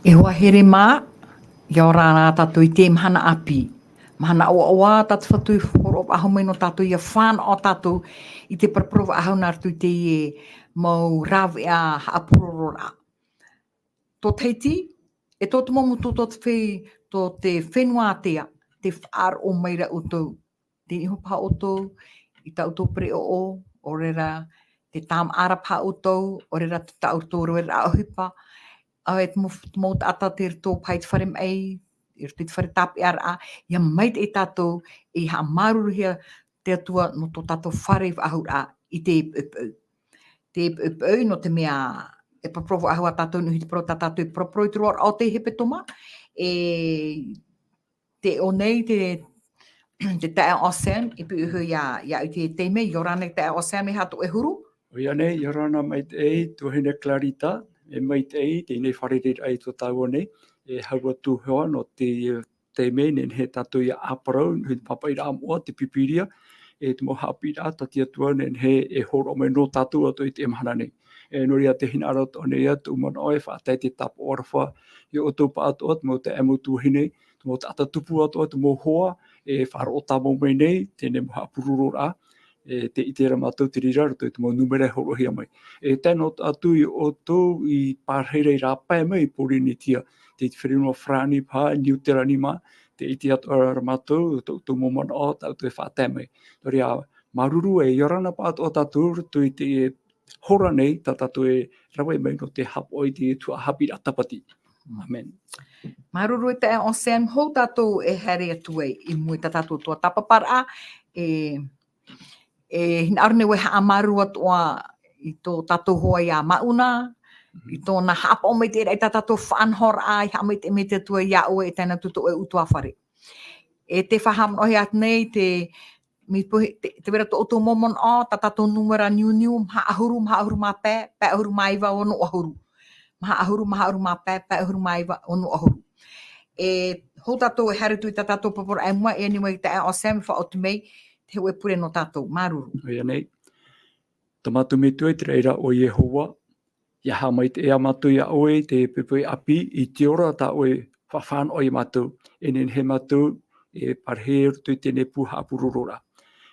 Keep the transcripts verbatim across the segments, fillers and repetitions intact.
E hoa here mā, ʻia ora na tātou i te mahana ʻāpī. Mahana ʻoaʻoa tā te Fatu i hōroʻa faʻahou mai nō tātou, ʻia fānaʻo tātou i te paraparau faʻahou nā roto i teie mau rāveʻa haʻapurororaʻa. Tō Tahiti, e tō te mau motu tō te fe-, tō te fenua ātea, tē faʻaroʻo mai ra ʻoutou. Tē niʻa iho paha ʻoutou i tā ʻoutou pereʻoʻo, ʻo reira te tāmāʻa ra paha ʻoutou, ʻo reira tā ʻoutou rave ra ʻohipa, ʻa e te mau, te mau taʻata tei roto paha i te fare maʻi, i roto i te fare tāpeʻaraʻa, ʻia maitaʻi tātou, e haʻamāuruuruhia te Atua nō tō tātou fare faʻahouraʻa i te poʻipoʻi. Te poʻipoʻi nō te mea, e paraparau faʻahou ā tātou, nō te parau tā tātou e paraparau i te roaraʻa o te hepetoma, e tē ʻō nei te, te taeaʻe Sam, e piʻi iho ia, ia i te taime, ʻia ora na taeaʻe Sam, e aha tō ʻoe huru? ʻOia nei, ʻia ora na maitaʻi, tuahine Clarita, e maitaʻi, teie nei fārereiraʻa i tō tāua nei, e hau atu hoʻi nō te, taime, nehenehe tātou ʻia ʻāparau, nō te pāpaʻiraʻa moʻa, te Pīpīria, e te mau haʻapiʻiraʻa tā te Atua, nehenehe e hōroʻa mai nō tātou atoʻa i teie mahana nei. E nō reira tē hinaʻaro atoʻa nei ā tōʻu manaʻo e faʻatae te tāpaʻo aroha, ia ʻoutou pāʻatoʻa, te mau taeaʻe, mau tuahine, te mau taʻata tupu atoʻa, te mau hoa, e faʻaroʻo tāmau mai nei, teie nei mau haʻapurororaʻa, e tē ʻite ra mātou te reira, roto i te mau nūmera e hōroʻahia mai. E tae noa atu ia ʻoutou i pārahi ra i rāpae mai i Pōrīnetia, te fenua Farāni paha, Niu Tirani mā, tē ʻite atoʻa ra mātou, tō, tō mau manaʻo, tā ʻoutou e faʻatae mai. Nō reira, māuruuru e, ʻia ora na pāʻatoʻa tātou, roto i te hora nei, tā tātou e rave mai nō te haʻapaʻo i te tuhaʻa haʻapiʻiraʻa Tāpati. ʻĀmene. Māuruuru e taeaʻe Sam, hou tātou e haere atu ai i mua i tā tātou tuatāpaparaʻa, e, e hinaʻaro nei ʻoe e haʻamāuruuru atoʻa i tō tātou hoa ia Mauna, i tōna haʻapaʻo maitaʻi ra i tā tātou faʻanahoraʻa, e haʻamaitaʻi mai te Atua ia ʻoe e tae noa atu tō ʻoe ʻutuāfare. E tē faʻahaʻamanaʻohia atu nei te, mai te peu, te, tē vai ra tō ʻoutou mau manaʻo, tā tātou nūmera niuniu, maha ʻahuru, maha ʻahuru mā pae, pae ʻahuru mā iva, ono ʻahuru. Maha ʻahuru, maha ʻahuru mā pae, pae ʻahuru mā iva, ono ʻahuru. E, hou tātou e haere atu i tā tātou paraparauraʻa i mua, e ani mai taeaʻe Sam, faʻaoti mai te hōʻē pure nō tātou. Māuruuru. ʻOia nei. Tā mātou Metua i te raʻi ra ʻo Iehova, ʻia haʻamaitaʻi ā mātou ia ʻoe i te poʻipoʻi ʻāpī, i te ora tā ʻoe e faʻafānaʻo ia mātou, e nehenehe mātou e pārahi i roto i teie nei pū haʻapurororaʻa.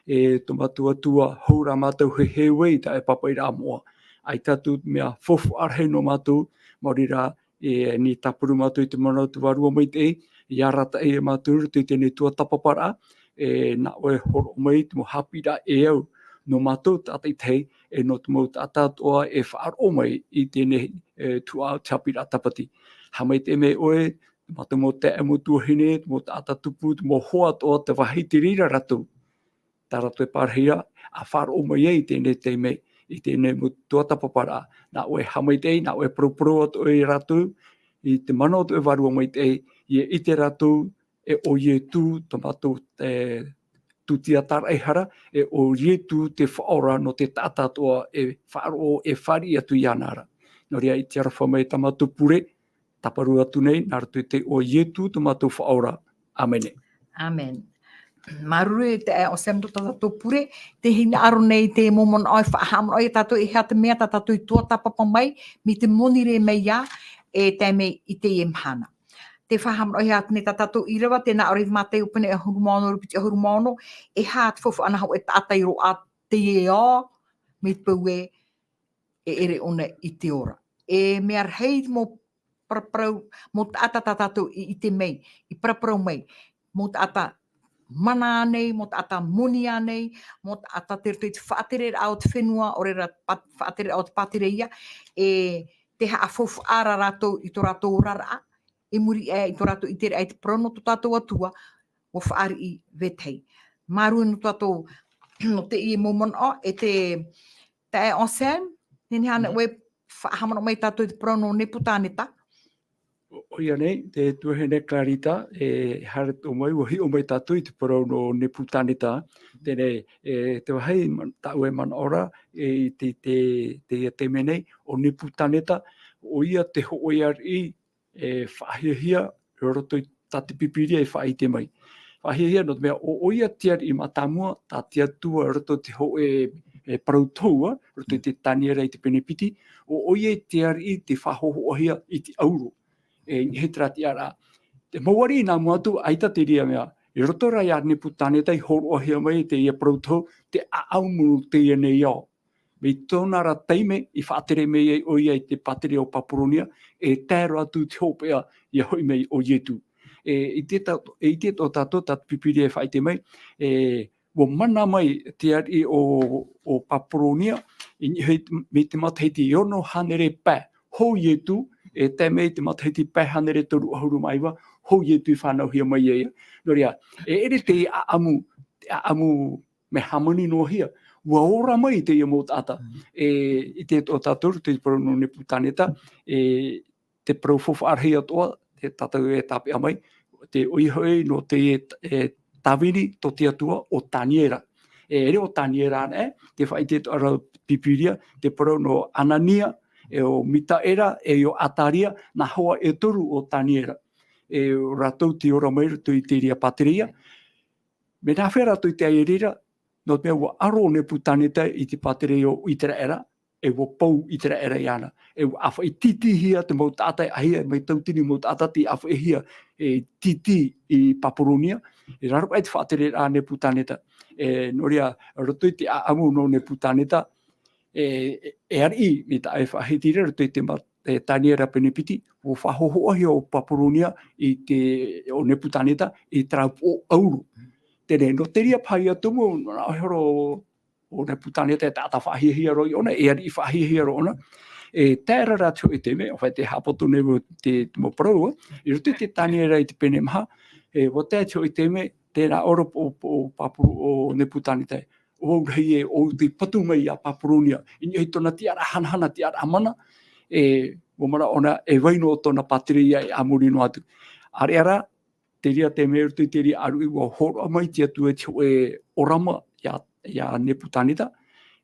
E tō mātou Atua, hou rā mātou e heheu ai i taua pāpaʻiraʻa moʻa. ʻAita atu mea faufaʻa rahi nō mātou, maori rā, e ani tāparu mātou i te mana o te Vārua Maitaʻi, ʻia arataʻi ia mātou i roto i teie nei tuatāpaparaʻa, e nā ʻoe e hōroʻa mai te mau haʻapiʻiraʻa e au nō mātou tātaʻitahi, e nō te mau taʻata atoʻa e faʻaroʻo mai i teie nei, e, tuhaʻa haʻapiʻiraʻa Tāpati. Haʻamaitaʻi mai ʻoe, te mātou mau taeaʻe, mau tuahine, te mau taʻata tupu, te mau hoa atoʻa, te vāhi i te reira rātou. Tā rātou e pārahi ra, ʻa faʻaroʻo mai ai i teie nei taime, i teie nei mau tuatāpaparaʻa. Nā ʻoe e haʻamaitaʻi, nā ʻoe e paraparau atoʻa ia rātou, i te mana o te Vārua Maitaʻi, ʻia ʻite rātou, e ʻo Ietu, tā mātou, e, tūtiataraʻehara, e ʻo Ietu te Faʻaora nō te taʻata atoʻa e faʻaroʻo, e fāriʻi atu iāna ra. Nō reira, ʻite aroha mai tā mātou pure, tāparu atu nei, nā roto i te iʻoa o Ietu, tā mātou Faʻaora. ʻĀmene. ʻĀmene. Māuruuru e taeaʻe Sam nō tā tātou pure, tē hinaʻaro nei te mau manaʻo e faʻahaʻamanaʻo ia tātou, e aha te mea tā tātou i tuatāpapa mai, mai te monirē mai ā, e tae mai i teie mahana. Tē faʻahaʻamanaʻohia atu nei tā tātou ʻīrava, tē nā ʻō ra i te Mātaio pene ʻahuru mā ono, ʻīrava piti ʻahuru mā ono, e aha te faufaʻa nā hōʻē taʻata i roaʻa teie ao, mai te peu ē, e ʻere ʻōna i te ora. E mea rahi te mau paraparau, mau taʻata tā tātou i ʻite mai, i paraparau mai, mau taʻata mana ānei, mau taʻata moni ānei, mau taʻata tei roto i te faʻatereraʻa o te fenua, ʻo reira pa-, faʻatereraʻa o te pātireia, e tē haʻafaufaʻa ra rātou i tō rātou oraraʻa, i muri aʻe i tō rātou ʻiteraʻa i te parau nō tō tātou Atua, ʻua fāriʻi vetahi. Māuruuru nō tātou, nō teie mau manaʻo, e te taeaʻe Sam, nehenehe ānei ʻoe e faʻahaʻamanaʻo mai ia tātou i te parau nō Neputaneta? ʻO-, ʻoia nei, te tuahine Clarita, e haere atoʻa mai, ʻua hiʻo mai tātou i te parau nō Neputaneta, teie nei, e te vāhi ma-, tāʻu e manaʻo ra, e i te, te, teie taime nei, ʻo Neputaneta, ʻoia te hōʻē ariʻi, e faʻahiahia, i roto i tā te Pīpīria e faʻaʻite mai. Faʻahiahia nō te mea, ʻo, ʻoia te ariʻi mātāmua, tā te Atua i roto i te hōʻē, e, parau tohu, ā, i roto i te Taniera i te pene piti, ʻo, ʻoia te ariʻi tei faʻahōhoʻahia i te ʻauro. e, i niʻa i terā tiʻaraʻa. Te mau ariʻi nā mua atu, ʻaita te reira mea, i roto rā iā Nepukaneta i hōroʻahia mai teie parau tohu, te ʻaʻamu teie nei ao. Mai tōna ra taime i faʻatere mai ai ʻoia i te pātireia o Papuronia, e tae roa atu te hopeʻa ʻia hoʻi mai ʻo Ietu. E, i te ta-, e, i te tō tātou, tā te Pīpīria e faʻaʻite mai, e, ʻua mana mai te ariʻi o, o Papuronia, i niʻa i, mai te matahiti e ono hānere pae hou Ietu, e tae mai te matahiti pae hānere toru ʻahuru mā iva hou Ietu i fānauhia mai ai. Nō reira, e ʻere te ʻaʻamu, te ʻaʻamu mea hāmani noa hia, ʻua ora mai teie mau taʻata. Mm. E, i te tō tātou, te parau nō Nepukaneta, e, te parau faufaʻa rahi atoʻa, te tātou e tāpeʻa mai, te ʻoia hoʻi nō te, e, tāvini tō te Atua ʻo Taniera. E, ʻere ʻo Taniera anaʻe, te faʻaʻite atoʻa ra Pīpīria, te parau nō Anania, e ʻo Mikaela, e ʻo Azaria, nā hoa e toru o Taniera. E, ʻo rātou tei ora mai roto i te reira pātireia. Mea nāfea rātou i tae i reira, nō te mea ʻua aro ʻo Nepukaneta i te pātireia o Iseraela, e ʻua pou Iseraela iāna. E ʻua ʻāfaʻi tītīhia te mau taʻata, e ʻaita mai tautini mau taʻata tei ʻāfaʻihia e tītī i Papuronia, e raro aʻe te faʻatereraʻa a Nepukaneta. E, nō reira, roto i te ʻaʻamu nō Nepukaneta, e, e, e ariʻi, i tā e faʻahiti ra, roto i te ma-, e, Taniera pene piti, ʻua faʻahōhoʻahia ʻo Papuronia i te, ʻo Nepukaneta, i terā upoʻo ʻauro. Teie, nō te reira paha ia tumu, nō rā ʻoe horo ʻo Nepukaneta e taʻata faʻahiahia roa iāna, e ariʻi faʻahiahia roa iāna. E tae ra rā te hoʻi taime, ʻo vai te haʻapoto nei te, te mau parau, i roto i te Taniera i te pene maha, e, ʻua tae te hoʻi taime, terā ʻauro o, o, o Papuru-, o Nepukaneta, ʻo vau rahi ē, ʻo tei patu mai iā Papuronia, i niʻa i tōna tiʻaraʻa hanahana, tiʻaraʻa mana, e, ʻua manaʻo ʻōna, e vai noa tōna pātireia e a muri noa atu. ʻĀreʻa rā, te reira taime roto i te reira ariʻi ʻua hōroʻa mai te Atua i te hōʻē ʻōrama iā, iā Nepukaneta,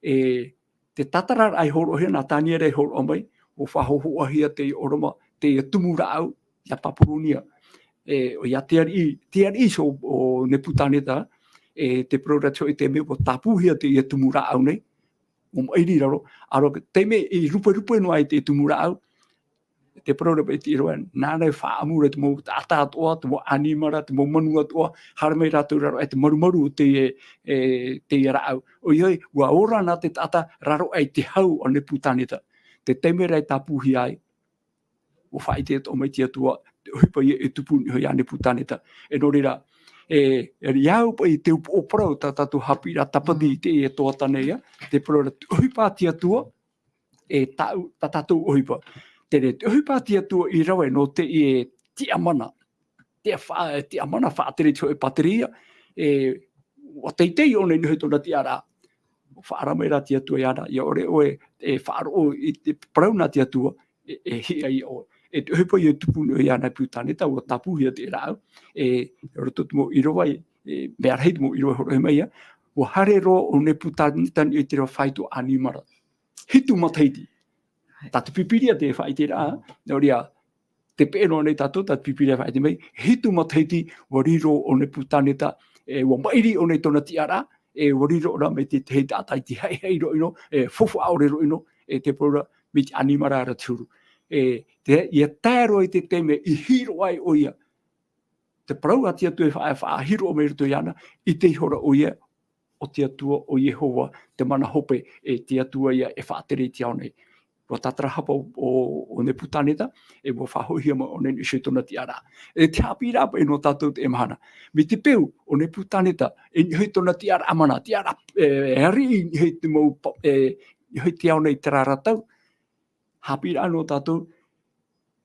e, te tātararaʻa i hōroʻahia, nā Taniera i hōroʻa mai, ʻua faʻahōhoʻahia te ʻōrama, te tumu rāʻau, iā Papuronia. E, ʻoia te ariʻi, te ariʻi iho o Nepukaneta, e, te parau ra te hoʻi taime ʻua tāpūhia teie tumu rāʻau nei, ʻua maʻiri i raro, ʻaore rā, taime i ruperupe noa ai te tumu rāʻau, te parau ra paʻi te ʻīrava, nāna e faʻaʻamu ra te mau taʻata atoʻa, te mau ʻanimara, te mau manu atoʻa, haere mai rātou raro aʻe te marumaru o teie, e, teie rāʻau. ʻOia hoʻi, ʻua ora nā te taʻata raro aʻe i te hau a Nepukaneta. Te taime ra e tāpūhia ai, ʻua faʻaʻite atoʻa mai te Atua, te ʻohipa ïa e tupu i niʻa iho iā Nepukaneta. E nō reira, e, e au paʻi te upoʻo parau tā tātou haʻapiʻiraʻa tāpati i teie tuhaʻa nei, ā, te parau ra te ʻohipa a te Atua, e tāʻu, tā tātou ʻohipa. Teie, te ʻohipa a te Atua i rave nō teie tiʻamana. Te fa-, tiʻamana faʻatere i te hōʻē pātireia, e, ʻua teitei ʻōna i niʻa i tōna tiʻaraʻa. Faʻaara mai rā te Atua iāna, ʻia ʻore ʻoe e faʻaroʻo i te parau nā te Atua, e, e hiʻa iā ʻoe. E te ʻohipa ïa e tupu i niʻa iā Nepukaneta, ʻua tāpūhia te rāʻau, e, roto te mau ʻīrava, e, mea rahi te mau ʻīrava e hōroʻahia mai, ā, ʻua haere roa ʻo Nepukaneta i niʻa i terā faito ʻanimara. Hitu matahiti. Hai. Tā te Pīpīria te faʻaʻiteraʻa, nō reira, tē peʻe noa nei tātou, tā te Pīpīria e faʻaʻite mai, hitu matahiti ʻua riro ʻo Nepukaneta, e, ʻua maʻiri ʻōna i tōna tiʻaraʻa, e, ʻua riro ʻōna mai te, te tahi taʻata i te haʻihaʻi roa ʻino, e, faufaʻa ʻore roa ʻino, e, te parau ra, mai te ʻanimara ra te huru. E, te, ʻia tae roa i te taime i hiʻo ai ʻoia, te parau a te Atua e fa-, e faʻahiʻo mai roto iāna, ʻite ihora ʻoia, ʻo te Atua ʻo Iehova, te mana hope, e te Atua ïa e faʻatere i te ao nei. ʻUa tātarahapa ʻo, ʻo, ʻo Nepukaneta, e ʻua faʻahoʻihia mai ʻōna i niʻa iho i tōna tiʻaraʻa. E te haʻapiʻiraʻa paʻi nō tātou teie mahana. Mai te peu ʻo Nepukaneta, i niʻa iho i tōna tiʻaraʻa mana, tiʻaraʻa, e, e ariʻi i niʻa iho i te mau pa-, e, i niʻa iho i te ao nei i terā ra tau, haʻapiʻiraʻa nō tātou,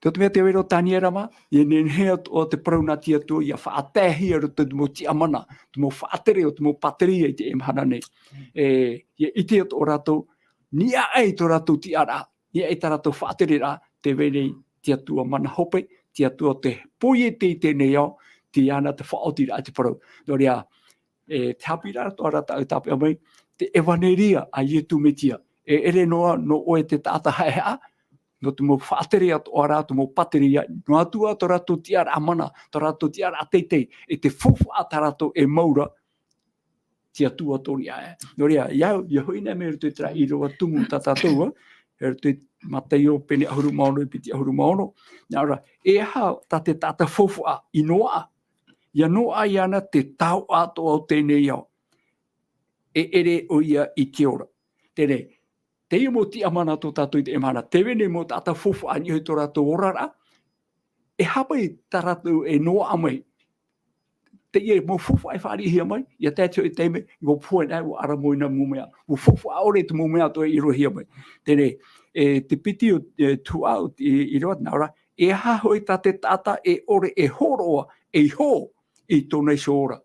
nō te mea tē vai ra ʻo Taniera mā, ʻia nehenehe atoʻa te parau nā te Atua, ʻia faʻataehia roto i te mau tiʻamana, te mau faʻatere o te mau pātireia i teie mahana nei. E, ʻia ʻite atoʻa rātou, niʻa aʻe i tō rātou tiʻaraʻa, niʻa aʻe i tā rātou faʻatereraʻa, tē vai nei te Atua mana hope, te Atua o te poiete i teie nei ao, tei iāna te faʻaotiraʻa i te parau. Nō reira, e, te haʻapiʻiraʻa atoʻa ra tāʻu e tāpeʻa mai, te ʻevaneria a Iesu Mesia. E ʻere noa, nō ʻoe te taʻata haʻehaʻa, nō te mau faʻatere atoʻa ra, te mau pātireia, noa atu ā tō rātou tiʻaraʻa mana, tō rātou tiʻaraʻa teitei, e te faufaʻa tā rātou e mau ra, te Atua tō niʻa aʻe. Nō reira, ʻia, ʻia hoʻi nei mai roto i terā ʻīrava tumu tā tātou, ā, e roto i Mataio pene ʻahuru mā ono e piti ʻahuru mā ono. Nā ʻō ra, e aha tā te taʻata faufaʻa i noaʻa? ʻIa noaʻa iāna te taoʻa atoʻa o teie ao. E ʻere ʻoia i te ora. Teie, teie mau tiʻamāna tō tātou i teie mahana. Tē vai nei mau taʻata faufaʻa i niʻa i tō rātou oraraʻa. E aha paʻi tā rātou e noaʻa mai? Teie mau faufaʻa e fāriʻihia mai, ʻia tae atu i te taime, ʻua pohe nei, ʻua ʻaramoina mau mea. Mau faufaʻa ʻore te mau mea atoʻa i roʻohia mai. Teie, e te piti o, e, tuhaʻa o te, i, i roa, nā ʻō ra, e aha hoʻi tā te taʻata e ʻore e hōroʻa, ei hō, i tōna iho ora.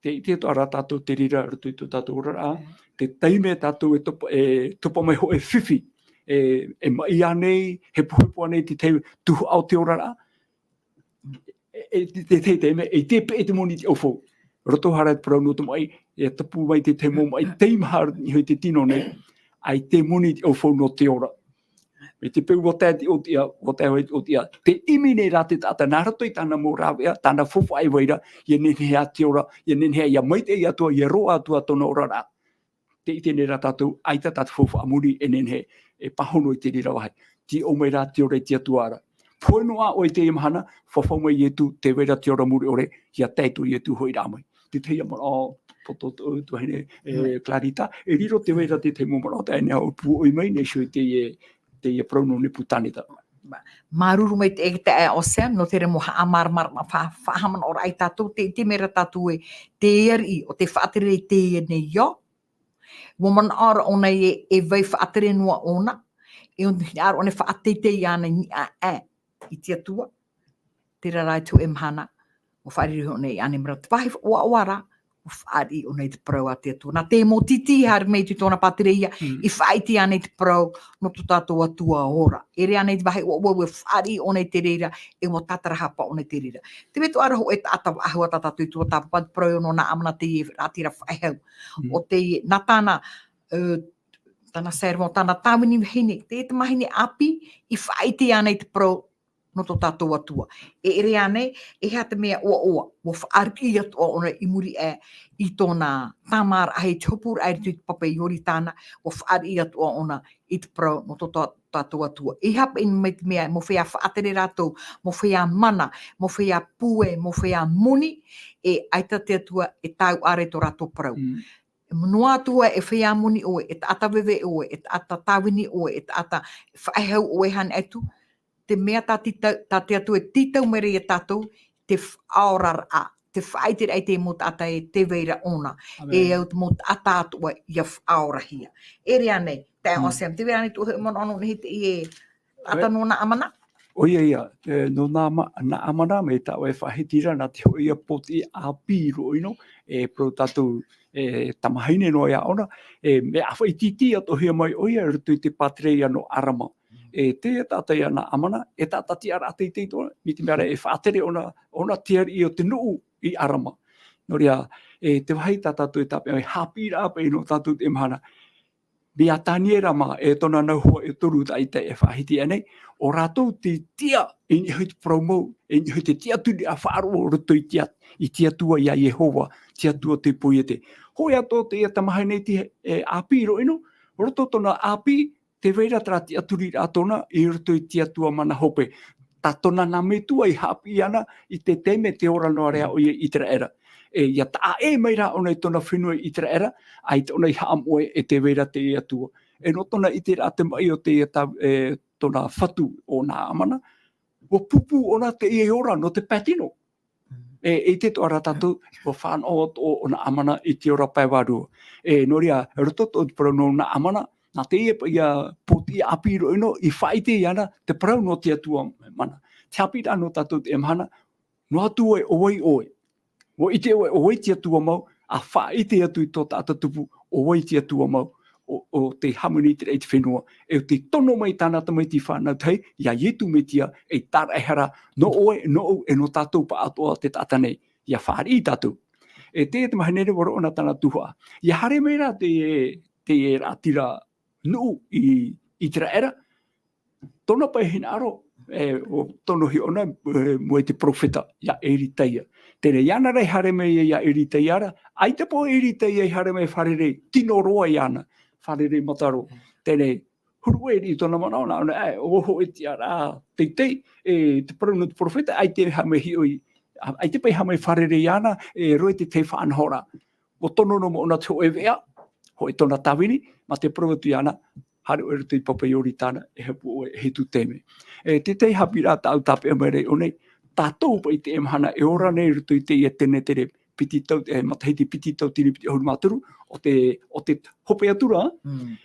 Tē ʻite atoʻa ra tātou te reira i roto i tō tātou oraraʻa, te taime tātou e topa, e topa mai hōʻē fifi, e, e maʻi ānei, hepohepo ānei te tahi tuhaʻa o te oraraʻa, e, e, te, te, te, te, e, e te peʻe te moni i te ʻaufau. Roto hara te parau nō te maʻi, e tapu mai te tahi mau maʻi teimaha i te tino nei, ʻaita e moni i te ʻaufau nō te ora. Mai te peu ʻua tae te ʻōtiʻa, ʻua tae hoʻi te ʻōtiʻa. Tē ʻimi nei rā te taʻata, nā roto i tāna mau rāveʻa, tāna faufaʻa e vai ra, ʻia nehenehe ā te ora, ʻia nehenehe ā, ʻia maitaʻi atu ā, ʻia roaʻa atu ā tōna oraraʻa. Tē ʻite nei rā tātou, ʻaita tā te faufaʻa moni e nehenehe e pāhono i te reira vāhi. Tīaʻi mai rā te ora i te Atua ra. Pohe noa ʻoe i teie mahana, fafau mai Ietu, tē vai ra te ora mure ʻore, ʻia tae tō Ietu hoʻiraʻa mai. Te tahi manaʻo poto tō, tuahine, e, Clarita, e riro tē vai ra te tahi mau manaʻo, tae nei au pūʻoi mai nei iho i teie, teie parau nō Nepukaneta. Māuruuru maitaʻi e te taeaʻe Sam, nō te reira mau haʻamāramarama, fa-, faʻahaʻamanaʻoraʻa ia tātou, tē, tē ʻite mai ra tātou ē, te ariʻi o tē faʻatere i teie nei ao, ʻua manaʻo ra ʻōna ē, e vai faʻatere noa ʻōna, e ʻo hinaʻaro ʻōna e faʻateitei iāna i niʻa aʻe i te Atua, terā rā i te hōʻē mahana, ʻua fāriʻi hoʻi ʻōna i ʻaneʻaneʻa ra te vāhi ʻoaʻoa ra, ʻua fāriʻi ʻōna i te parau a te Atua. Nā te mau tītī i haere mai i tōna pātireia, Mm. i faʻaʻite iāna i te parau nō tō tātou Atua ora. E ʻere ānei te vāhi ʻoaʻoa, ʻua fāriʻi ʻōna i te reira, e ʻua tātarahapa ʻōna i te reira. Tē vai atoʻa ra hōʻē taʻata faʻahou tā tātou i tuatāpapa, te parau nō Naamana teie raʻatira faʻahou. Mm. ʻO teie, nā tāna, ē, tāna servant, tāna tāvini vahine, teie tamahine ʻāpī, i faʻaʻite iāna i te parau nō tō tātou Atua. E ʻere ānei, e aha te mea ʻoaʻoa, ʻua fāriʻi atoʻa ʻōna i muri aʻe i tōna tāmāraʻa i te hopuraʻa i roto i te papa Ioritana, ʻua fāriʻi atoʻa ʻōna i te parau nō tō tā-, tātou Atua. E aha paʻi mai te mea, mau feiā faʻatere rātou, mau feiā mana, mau feiā pūai, mau feiā moni, e ʻaita te Atua e tāuʻa ra i tō rātou parau. Mm. Noa atu ā e feiā moni ʻoe, e taʻata veve ʻoe, e taʻata tāvini ʻoe, e taʻata faʻahou ʻoe, e aha atu, te mea tā te tau-, tā te Atua e tītau mai ra ia tātou, te faʻaoraraʻa, te faʻaʻiteraʻa i te mau taʻata ē tē vai ra ʻōna, Amen. E au te mau taʻata atoʻa ʻia faʻaorahia. E ʻere ānei, taeaʻe Mm. Sam, tē vai ra ānei tō ʻoe manaʻo nō niʻa i teie taʻata Right. nō Naamana? ʻOia ia, e, nō Naama-, Naamana, mai tā ʻoe e faʻahiti ra, nā te hōʻē ia pōtiʻi ʻāpī i Roʻino, e parau tātou, e, tamahine noa ia ʻōna, e, mea ʻāfaʻi tītī atoʻahia mai ʻoia i roto i te pātireia nō Arama. Mm. E, teie taʻata ia Naamana, e taʻata tiʻaraʻa teitei atoʻa, mai te mea ra e faʻatere ʻōna, ʻōna te ariʻi o te nuʻu i Arama. Nō reira, e, te vāhi tā tātou e tāpeʻa mai, haʻapiʻiraʻa paʻi nō tātou i teie mahana. Mai iā Taniera mā, e tōna nau hoa e toru taʻata e faʻahiti aʻenei, ʻo rātou tei tiʻa i niʻa i te parau mau, i niʻa i te tiʻaturiraʻa faʻaroʻo i roto i te At-, i te Atua ia Iehova, te Atua o te poiete. Hōʻē atoʻa teie tamahine iti, e, ʻāpī i Roʻino, roto tōna ʻāpī, tē vai ra terā tiʻaturiraʻa tōna i roto i te Atua mana hope. Tā tōna nā metua i haʻapiʻi ana i te taime tē ora noa ra ʻoia i ʻĪteraʻera. E, ʻia taʻa ʻē mai rā ʻōna i tōna fenua ʻĪteraʻera, ʻaita ʻōna i haʻamoʻe e tē vai ra te Atua. E nō tōna ʻiteraʻa te maʻi o te ta-, e, tōna fatu ʻo Naamana, ʻua pūpū ʻōna teie ora nō te pae tino. E, e ʻite atoʻa ra tātou, ʻua fānaʻo atoʻa ʻo Naamana i te ora pae vārua. E, nō reira, roto atoʻa i te parau nō Naamana, nā teie paʻi ia pōtiʻi ʻāpī i Roʻino, i faʻaʻite iāna te parau nō te Atua mana. Te haʻapiʻiraʻa nō tātou i teie mahana, noa atu ē, ʻo vai ʻoe? ʻUa ʻite ʻoe, ʻo vai te Atua mau, ʻa faʻaʻite atu i tō taʻata tupu, ʻo vai te Atua mau, ʻo, ʻo tei hāmani i te raʻi i te fenua, e ʻo tei tono mai tāna tamaiti fānau tahi, ia Ietu Metia, ei tāraʻehara, nō ʻoe, nōʻu, e nō tātou pāʻatoʻa te taʻata nei, ʻia fāriʻi tātou. E teie tamahine nei, ʻua roʻo na tāna tuhaʻa. ʻIa haere mai rā te, te raʻatira nuʻu i, i ʻĪteraʻera, tōna pae hinaʻaro, e, ʻua tonohia ʻōna, e, mai te perofeta, ia Eritaia. Teie nei, iāna rā i haere mai ia Eritaia ra, ʻaita paʻi Eritaia i haere mai e fārerei tino roa iāna, fārerei mata roa. Teie nei, huru e riʻi tōna manaʻo, nā ʻōna, ʻae, ʻo hōʻē tiʻaraʻa teitei, e te parau nō te perofeta, ʻaita e haʻamau hiʻo i, ʻaita paʻi haʻamau fārerei iāna, e roto i te tahi faʻanahoraʻa. ʻUa tono noa mai ʻōna te hōʻē veʻa, hōʻē tōna tāvini, mā te parau atu iāna, haere ʻoe i roto i te papa Ioritana, e haʻapuʻe ʻoe e hitu taime. E, te tahi haʻapiʻiraʻa tāʻu tāpeʻa mai ra i ʻō nei, tātou paʻi i teie mahana e ora nei i roto i teie tenetere piti tau, e, matahiti piti tauatini piti ʻahuru mā toru, ʻo te, ʻo te hope atu ra, Mm.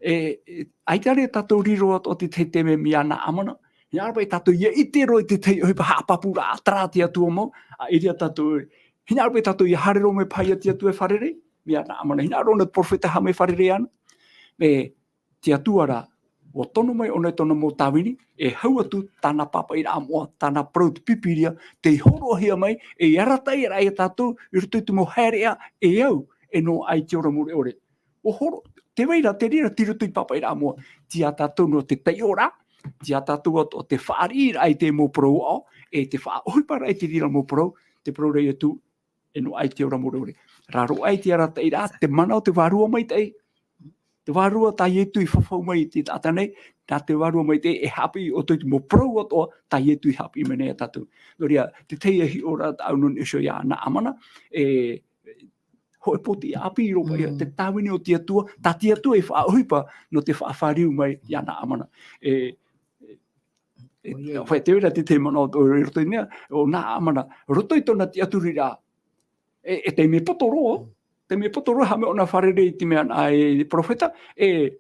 e, e, ʻaita rā tātou riro atu ʻo te tahi taime mai iā Naamana, hinaʻaro paʻi tātou ʻia ʻite roa i te tahi ʻohipa haʻapāpūraʻa terā a te Atua mau, ʻa ʻeʻere tātou, hinaʻaro paʻi tātou ʻia haere roa mai paha iā te Atua e fārerei, mai iā Naamana, hinaʻaro ʻōna te perofeta haʻamau fārerei iāna, e, te Atua rā, ʻua tono mai ʻōna i tōna mau tāvini, e hau atu tāna pāpaʻiraʻa moʻa, tāna parau te Pīpīria, tei hōroʻahia mai, e arataʻi ra ia tātou, i roto i te mau haereʻa, e au, e nō ʻae i te ora mure ʻore. ʻUa hōroʻa, tē vai ra, te reira tei roto i te pāpaʻiraʻa moʻa, tei iā tātou nō te taiʻoraʻa, tei iā tātou atoʻa te fāriʻiraʻa i te mau parau aʻo, e te faʻaʻohiparaʻa i te reira mau parau, te parau ra ia Ietu, e nō ʻae i te ora mure ʻore. Raro aʻe i te arataʻiraʻa, te mana o te Vārua Maitaʻi. Te Vārua tā Ietu i fafau mai i te taʻata nei, nā te Vārua Maitaʻi e haʻapiʻi ʻoutou i te mau parau atoʻa, tā Ietu i haʻapiʻi mai nei iā tātou. Nō reira, te tahi hiʻoraʻa tāʻu nō niʻa iho iā Naamana, e, hōʻē pōtiʻi ʻāpī roa paʻi, Mm. te tāvini o te Atua, tā te Atua i faʻaʻohipa, nō te faʻafāriu mai iā Naamana. E, e, ʻOia. Hōʻē te reira te tahi manaʻo o, i roto i mea, ʻo Naamana, roto i tōna tiʻaturiraʻa, e, e taime poto roa, Mm. taime poto roa, haʻamau ʻōna fārerei i te mea nā e perofeta, e,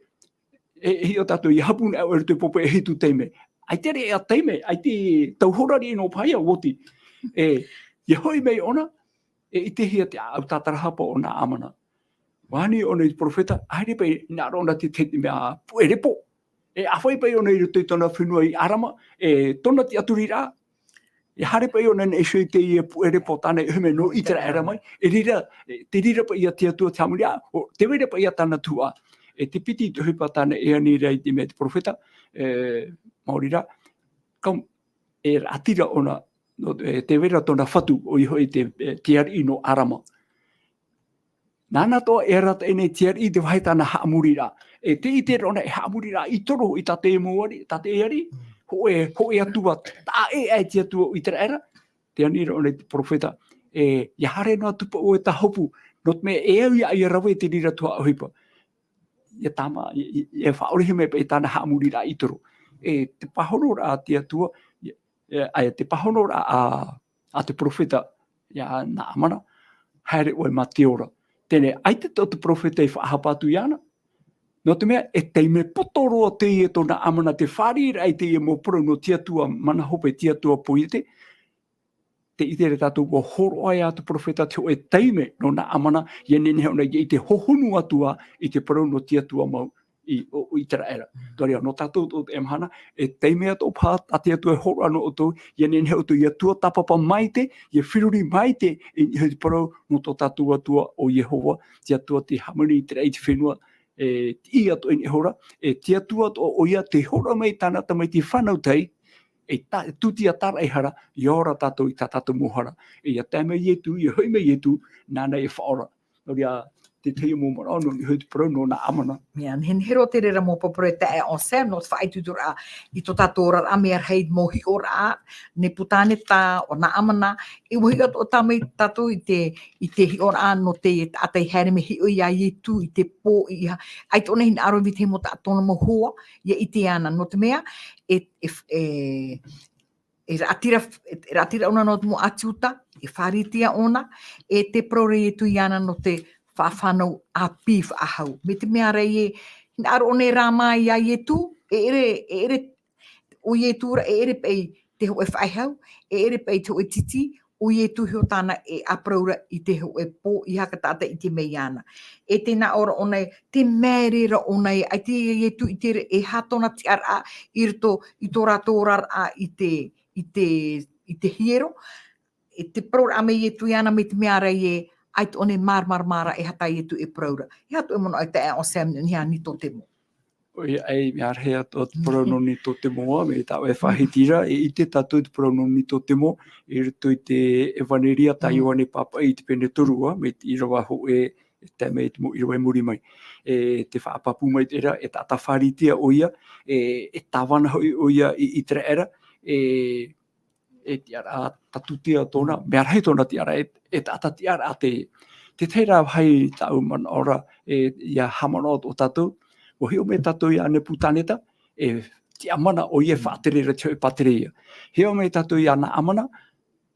e, e hiʻo tātou ʻia haʻapuʻe ʻoe i roto i te papa e hitu taime. ʻAita e taime, ʻaita e tau hora riʻi noa paha ia, ʻua oti. E, ʻia hoʻi mai ʻōna, e ʻitehia te ʻāʻau tātarahapa o Naamana. ʻUa ani ʻōna i te perofeta, haere paʻi, hinaʻaro ʻōna te, te, te mea puʻe repo. E ʻāfaʻi paʻi ʻōna i roto i tōna fenua i Arama, e tōna tiʻaturiraʻa, e haere paʻi ʻōna i niʻa iho i teie puʻe repo tāna i ʻohi mai nō ʻĪteraʻera mai, e reira, e, te reira paʻi ia te Atua te haʻamori, ʻo, tē vai ra paʻi ia tāna tuhaʻa. E te piti te ʻohipa tāna e ani ra i te mea te perofeta, e, maori rā, ka, e raʻatira ʻōna, nō, e, tē vai ra tōna fatu, ʻoia hoʻi te, e, te ariʻi nō Arama. Nāna atoʻa e arataʻi nei te ariʻi i te vāhi tāna haʻamoriraʻa. E tē ʻite ra ʻōna e haʻamoriraʻa i toro i tā te mau ariʻi, tā te ariʻi, Mm. hōʻē, hōʻē atua, taʻa ʻē aʻe te Atua o ʻĪteraʻera, tē ani ra ʻōna i te perofeta, e, ʻia haere noa atu paʻi ʻoe i tā hopu, nō te mea e au ia ʻoe ʻia rave i te reira tuhaʻa ʻohipa. ʻIa tāmā, ʻia, ʻia, ʻia faʻaʻorehia mai paʻi tāna haʻamoriraʻa i toro. E te pāhonoraʻa a te Atua, ʻia, e, ʻaita te pāhonoraʻa a, a te perofeta iā Naamana, haere ʻoe mā te ora. Teie nei, ʻaita atoʻa te perofeta i faʻahapa atu iāna. Nō te mea, e taime poto roa teie tō Naamana te fāriʻiraʻa i teie mau parau nō te Atua mana hope, te Atua poiete. Tē ʻite ra tātou ʻua hōroʻa ia te perofeta te hōʻē taime nō Naamana, ʻia nehenehe ʻōna ʻia ʻite hohonu atu ā i te parau nō te Atua mau i, o, o ʻĪteraʻera. Mm. Nō reira, nō tātou atoʻa teie mahana, e taime atoʻa paha tā te Atua e hōroʻa nō ʻoutou, ʻia nehenehe ʻoutou ʻia tuatāpapa maite, ʻia feruri maite i niʻa i te parau nō tō tātou Atua ʻo Iehova, te Atua tei hāmani i te raʻi i te fenua, e, i ʻō atoʻa i niʻa iho ra, e te Atua atoʻa ʻoia tei hōroʻa mai i tāna tamaiti fānau tahi, e tā, tūtia tāraʻehara, ʻia ora tātou i tā tātou mau hara. E ʻia tae mai Ietu, ʻia hoʻi mai Ietu, nāna e faʻaora. Nō reira, te tahi mau manaʻo nō niʻa i te parau nō Naamana. Mea nehenehe roa te reira mau parau e taeaʻe Anselme, nō te faʻaitoitoraʻa i tō tātou oraraʻa, mea rahi mau hiʻoraʻa, Nepukaneta, ʻo Naamana, e ʻua hiʻo atoʻa mai tātou i te, i te hiʻoraʻa nō te taʻata i haere mai e hiʻo iā Ietu i te pō i, ʻaita ʻōna i hinaʻaro i te mau taʻata mau hoa, ʻia ʻite iāna, nō te mea, e, e, e, e raʻatira, e raʻatira ʻōna nō te mau ʻĀti Iuta, e Pharisea ʻōna, e te parau ra Ietu iāna nō te faʻafānau ʻāpī faʻahou. Mai te mea ra ē, hinaʻaro ʻōna e rāmā iā Ietu, e ʻere, e ʻere, ʻo Ietu ra, e ʻere paʻi te hōʻē faʻehau, e ʻere paʻi te hōʻē titi, ʻo Ietu iho tāna e ʻāparau ra i te hōʻē pō, ʻeiaha taʻata i ʻite mai iāna. E tē nā ʻō ra ʻōna ē, tē māere ra ʻōna ē, ʻaita Ietu i ʻite ra e aha tōna tiʻaraʻa i roto i tō rātou oraraʻa i te, i te, i te hiero. E te parauraʻa mai Ietu iāna mai te mea ra ē, ʻaita ʻōna e māramarama ra e aha tā Ietu e parau ra. E aha tō ʻoe manaʻo e taeaʻe Anselme i niʻa i Nikotemo? ʻOia, e mea rahi atoʻa te parau nō Nikotemo ā, mai tā ʻoe e faʻahiti ra, e ʻite tātou te parau nō Nikotemo, i roto i te ʻEvaneria tā Ioane Pāpaʻi i te pene toru ā, mai te ʻīrava hōʻē e tae mai te mau ʻīrava i muri mai. E te faʻapāpū mai terā, e taʻata Pharisea ʻoia, e, e tāvana hoʻi ʻoia i Iteraera, e, e tiʻaraʻa tātutia tōna, mea rahi tōna tiʻaraʻa, e, e taʻata tiʻaraʻa te, te tahi rā vāhi tāʻu manaʻo ra, e, ʻia haʻamanaʻo atoʻa tātou, ʻua hiʻo mai tātou ia Nepukaneta, e tiʻamana ʻoia e faʻatere ra te hōʻē pātireia. Hiʻo mai tātou ia Naamana,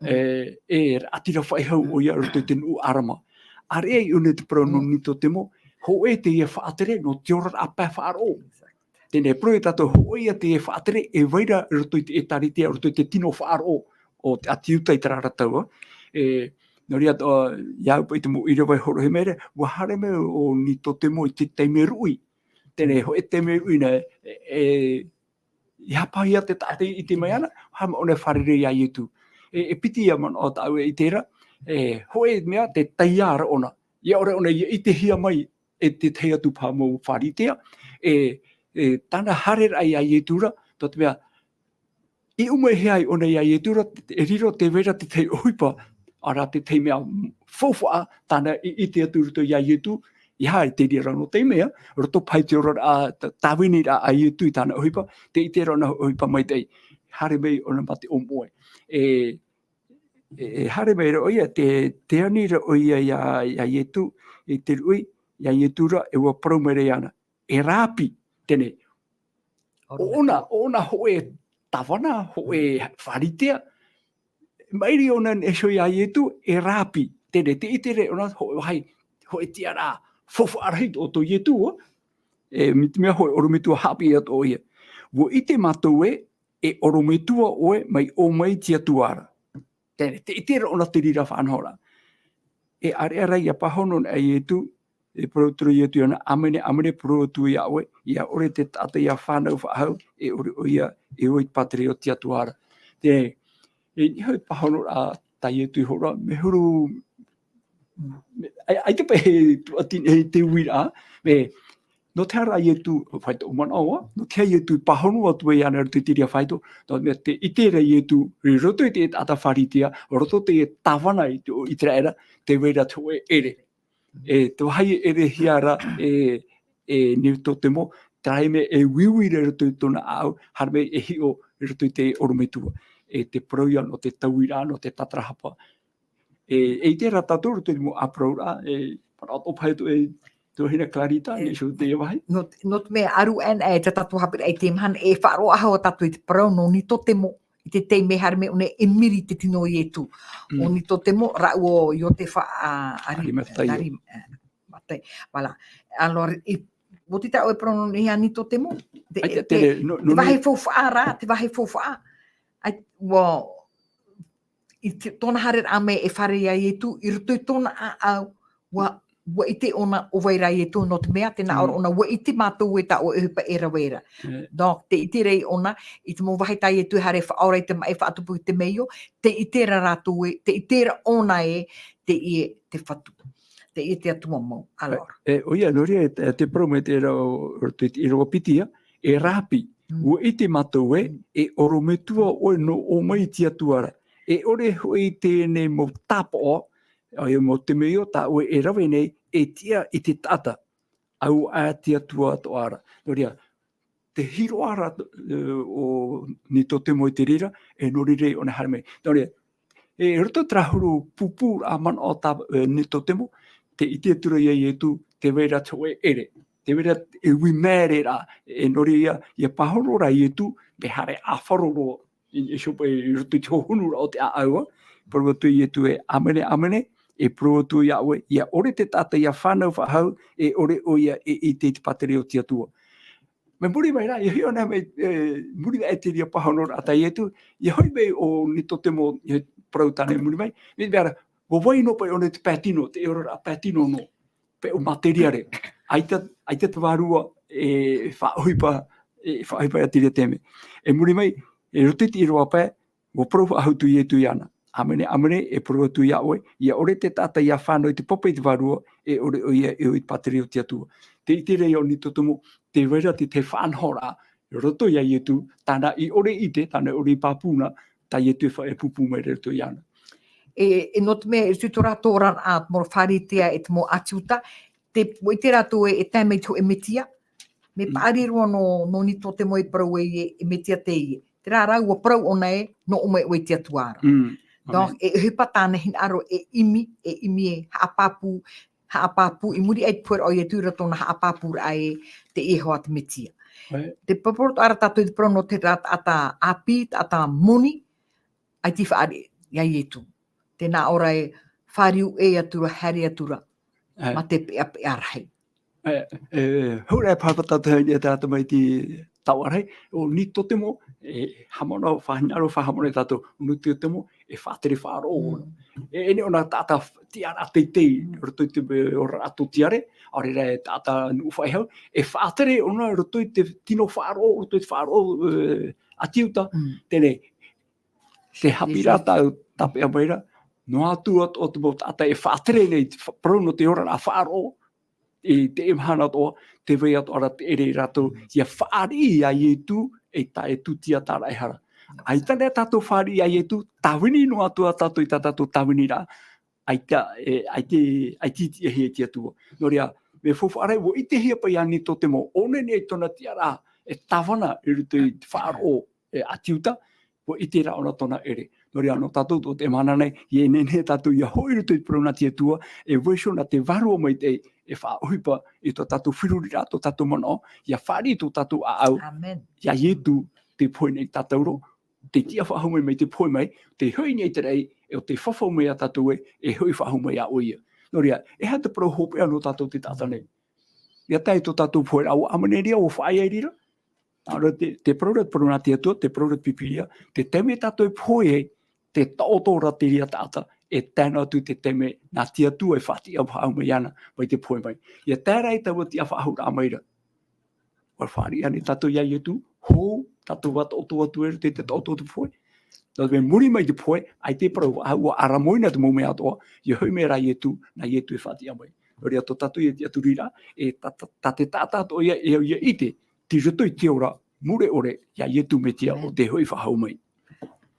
e, e raʻatira faʻehau ʻoia i roto i te nuʻu Arama. ʻĀreʻa i ʻō nei te parau nō Nikotemo, hōʻē teie faʻatere nō te oraraʻa pae faʻaroʻo. Teie nei parau ia tātou, hōʻē ia teie faʻatere e vai ra i roto i te ʻĒtārētia, i roto i te tino faʻaroʻo o te ʻĀti Iuta i terā ra tau. E, nō reira, ā, ʻia au paʻi te mau ʻīrava i hōroʻahia mai ra, ʻua haere mai ʻo Nikotemo i te taime ruʻi. Teie nei hōʻē taime ruʻi nā, e, e, ʻia hāpaʻo ia te taʻata i ʻite mai ana, haere mai ʻōna e fārerei ia Ietu. E, e piti ia manaʻo tāʻu e ʻite ra, e, hōʻē mea te taiā ra ʻōna. ʻIa ʻore ʻōna ʻia ʻitehia mai e te tahi atu paha mau Pharisea, e, e, tāna haereraʻa ia Ietu ra, tō te mea, i ʻumaʻehia ai ʻōna ia Ietu ra, e riro tē vai ra te tahi ʻohipa, ʻaore rā te tahi mea faufaʻa, tāna i ʻite atu i roto ia Ietu, ʻeiaha i te reira noa atu mea, roto paʻi i te oraraʻa, tā-, tāviniraʻa a Ietu i tāna ʻohipa, tē ʻite ra ʻōna ʻohipa maitaʻi, haere mai ʻōna mā te ʻōmoʻe. E, e, e haere mai ra ʻoia, tē, tē ani ra ʻoia ia, ia Ietu, i te ruʻi, ia Ietu ra, e ʻua parau mai ra iāna, e Rāpi, teie nei. ʻO ʻōna, ʻo ʻōna hōʻē tāvana, hōʻē Pharisea, maʻiri ʻōna e hiʻo ia Ietu, e Rāpi, teie nei, tē ʻite ra ʻōna hōʻē vāhi, hōʻē tiʻaraʻa faufaʻa rahi tō, tō Ietu, ā. E, mai te mea hōʻē ʻorometua haʻapiʻi atoʻa ʻoia. ʻUa ʻite mātou ē, e ʻorometua ʻoe mai ʻō mai i te Atua ra. Teie nei, tē ʻite ra ʻōna te reira faʻanahoraʻa. E ʻāreʻa rā ʻia pāhono nei Ietu, e parau atu ra Ietu iāna, ʻĀmene, ʻāmene, e parau atu au iā ʻoe, ʻia ʻore te taʻata ʻia fānau faʻahou, e ʻore ʻoia e ʻō i te pātireia o te Atua ra. Teie, e niʻa i te pāhonoraʻa tā Ietu i hōroʻa, mea huru, mea, ʻai-, ʻaita paʻi e tuʻati-, e te uiraʻa, mea, nō te aha rā Ietu, fai tōʻu manaʻo, nō te aha Ietu i pāhono atu ai iāna i roto i te reira faito, nō te mea tē ʻite ra Ietu, i roto i te taʻata Pharisea, i roto i te tāvana i te, i te raʻi ra, tē vai ra te hōʻē ʻere. E te vāhi e ʻerehia ra e, e Nikotemo, terā mea e uiui ra i roto i tōna ʻāʻau, haere mai e hiʻo i roto i te ʻorometua. E te parau ia nō te tauiraʻa, nō te tātarahapa. E, e ʻite ra tātou i roto i te mau ʻāparauraʻa, e, manaʻo atoʻa paha atu e, tuahine Clarita, e, nē, i te vāhi. Nō, nō te mea ʻaru ʻana e tā tātou haʻapiʻiraʻa i teie mahana, e faʻaroʻo atoʻa tātou i te parau nō Nikotemo, i te taime haere mai ʻōna e miri i te tino o Ietu. Mm. ʻO Nikotemo, rāʻau ʻo Iotefa, ā, Ari-, Arimataio. Ari-, ā, Mataio, voilà. Alors, i, ʻua ʻite ʻoe e parau nō niʻa iā Nikotemo? Te, ʻAita, te, teie, nō, te nō vāhi niʻa faufaʻa rā, te vāhi faufaʻa. ʻAi, ʻua, i te, tōna haereraʻa mai e fārerei ia Ietu, i roto i tōna ʻāʻau, ʻua, ʻua ʻite ʻōna ʻo vai rā Ietu, nō te mea, tē nā ʻō ra ʻōna, ʻua ʻite mātou ē tā ʻoe e ʻohipa e rave ra. E. Donc, tē ʻite ra ʻōna, i te mau vāhi tā Ietu e haere e faʻaora i te maʻi e faʻatupu i te meio, tē ʻite ra rātou ē, tē ʻite ra ʻōna ē, teie te Fatu. Teie te Atua mau. Alors. E, e, ʻoia, nō reira, e, e te parau mai terā o, o te, i roto piti ia, e Rāpi, Mm. ʻua ʻite mātou ē, Mm. e ʻorometua ʻoe nō ʻō mai i te Atua ra. E ʻore hoʻi teie nei mau tāpaʻo, ʻoia mau temeio tā ʻoe e rave nei, e tiʻa i te taʻata. ʻAuaʻa te Atua atoʻa ra. Nō reira, te hiroʻa ra, e, o Nikotemo i te reira, e nō reira ʻōna e haere mai. Nō reira, e roto i terā huru pūpūraʻa manaʻo tā, e, Nikotemo, tē ʻite atu ra ia Ietu, tē vai ra te hōʻē ʻere. Tē vai ra e ui māere ra, e nō reira, ʻia pāhono ra Ietu, mea haere ʻāfaro roa, i, i, i roto i te hohonuraʻa o te ʻāʻau, parau atu Ietu ē, ʻĀmene, ʻāmene, e parau atu iā ʻoe, ʻia ʻore te taʻata ʻia fānau faʻahou, e ʻore ʻoia e ʻite i te pātireia o te Atua. Mai muri mai rā, ʻia hiʻo na mai, e, muri mai i te reira pāhonoraʻa tā Ietu, ʻia hoʻi mai ʻo Nikotemo, ʻia parau tāna i muri mai, mai te mea ra, ʻua vai noa paʻi ʻōna i te pae tino, te oraraʻa pae tino noa. Pae ʻo Materiare. ʻAita, ʻaita te vārua e faʻaʻohipa, e faʻaʻohipa ia te reira taime. E muri mai, i roto i te ʻīrava pae, ʻua parau faʻahou atu Ietu iāna. ʻĀmene, ʻāmene, e parau atu iā ʻoe, ʻia ʻore te taʻata ʻia fānau i te papa i te vārua, e ʻore ʻoia e ʻo i te pātireia o te Atua. Tē ʻite ra ʻo Nikotemo, tē vai ra te, te faʻanahoraʻa, i roto iā Ietu, tāna i ʻore i ʻite, tāna i ʻore i pāpū na, tā Ietu e fa-, e pūpū mai ra i roto iāna. E, e nō te mea, e tū tō rātou oraraʻa, te mau Pharisea e te mau ʻĀti Iuta, te, ʻua ʻite rātou e, e tae mai te hōʻē Mesia, mea Mm. paʻari roa nō, nō Nikodemo e parau e, e, e Mesia teie. Terā rā, ʻua parau ʻōna ē, nō ʻō mai ʻoe i te Atua ra. Mm. Donc, Amen. e ʻohipa tāna hinaʻaro e ʻimi, e ʻimi e haʻapāpū, haʻapāpū, i muri aʻe i te pū ra ʻo Ietu ra tōna haʻapāpūraʻa e te Iehova te Mesia. Right. Te poroʻi atoʻa ra tātou i te parau nō te taʻata ʻāpī, taʻata moni, ʻaita i fāriʻi ia Ietu. Tē nā ʻō ra e fāriu ʻē atu ra, haere atu ra, Right. mā te peʻapeʻa rahi. E, e, hou rā e pāpā tātou i te tamaiti taoʻa rahi, ʻo Nikodemo, e, haʻamanaʻo, faʻahinaʻaro, faʻahaʻamanaʻo tātou, ʻo Nikodemo, e faʻatere faʻaroʻo. Mm. E, e nehenehe ʻōna taʻata tiʻaraʻa teitei, Mm. roto i te, e, oraraʻa tōtiare, ʻaore rā e taʻata nuʻu faʻehau, e faʻatere ʻōna roto i te tino faʻaroʻo, roto i te faʻaroʻo, e, ʻĀti Iuta, Mm. teie, te haʻapiʻiraʻa Yes, yes. tāʻu tāpeʻa mai ra, noa atu atoʻa te mau taʻata e faʻatere nei, te fa-, parau nō te oraraʻa faʻaroʻo, i teie mahana atoʻa, tē vai atoʻa ra te ʻere ia rātou, Mm. ʻia fāriʻi ia Ietu, e tā e tūtia tāraʻehara. Yes. ʻAita rā tātou fāriʻi ia Ietu, tāvini noa atu ā tātou i tā tātou tāviniraʻa, ʻaita, e, ʻaita, ʻaita i tiʻahia e te Atua. Nō reira, mea faufaʻa rahi, ʻua ʻitehia paʻi ia Nikodemo, ʻōna nei tōna tiʻaraʻa, e tāvana i roto i te faʻaroʻo, e, ʻĀti Iuta, ʻua ʻite rā ʻōna tōna ʻere. Nō reira, nō tātou tō teie mahana nei, ʻia nehenehe tātou ʻia hoʻi i roto i te parau nā te Atua, e vaiiho nā te Vārua Maitaʻi, e faʻaʻohipa i tō tātou feruriraʻa, tō tātou manaʻo, ʻia fāriʻi tō tātou ʻāʻau, Amen. ia Ietu, tē pohe nei ia tātou ra, tē tiʻa faʻahou mai, mai te pohe mai, tē hoʻi nei i te raʻi, e ʻo tē fafau mai ia tātou ē, e hoʻi faʻahou mai ā ʻoia. Nō reira, e aha te parau hopeʻa nō tātou te taʻata nei? ʻIa tae i tō tātou poheraʻa, ʻua ʻāmaniraʻa, ʻua faʻaea i reira. Nā reira te, te parau ra, te parau nā te Atua, te parau ra te Pīpīria, te taime tātou e pohe ai, tē taʻoto ra te reira taʻata, e tae noa atu te taime nā te Atua e faʻatiʻa faʻahou mai iāna, mai te pohe mai. ʻIa tae rā i taua tiʻa faʻahouraʻa mai ra. ʻUa fāriʻi ānei tātou ia Ietu, hou tātou ʻua taʻoto atu i roto i te taʻoto o te pohe. Nō te mea i muri mai te pohe, ʻaita e parau, ʻua, ʻua ʻaramoina te mau mea atoʻa, ʻia hoʻi mai rā Ietu, nā Ietu e faʻatiʻa mai. Nō reira tō tātou ia tiʻaturiraʻa, e tā, tā, tā te taʻata atoʻa ia, e au ʻia ʻite, tei roto i te ora, mure ʻore, ia Ietu Mesia, Amen. ʻo tē hoʻi faʻahou mai.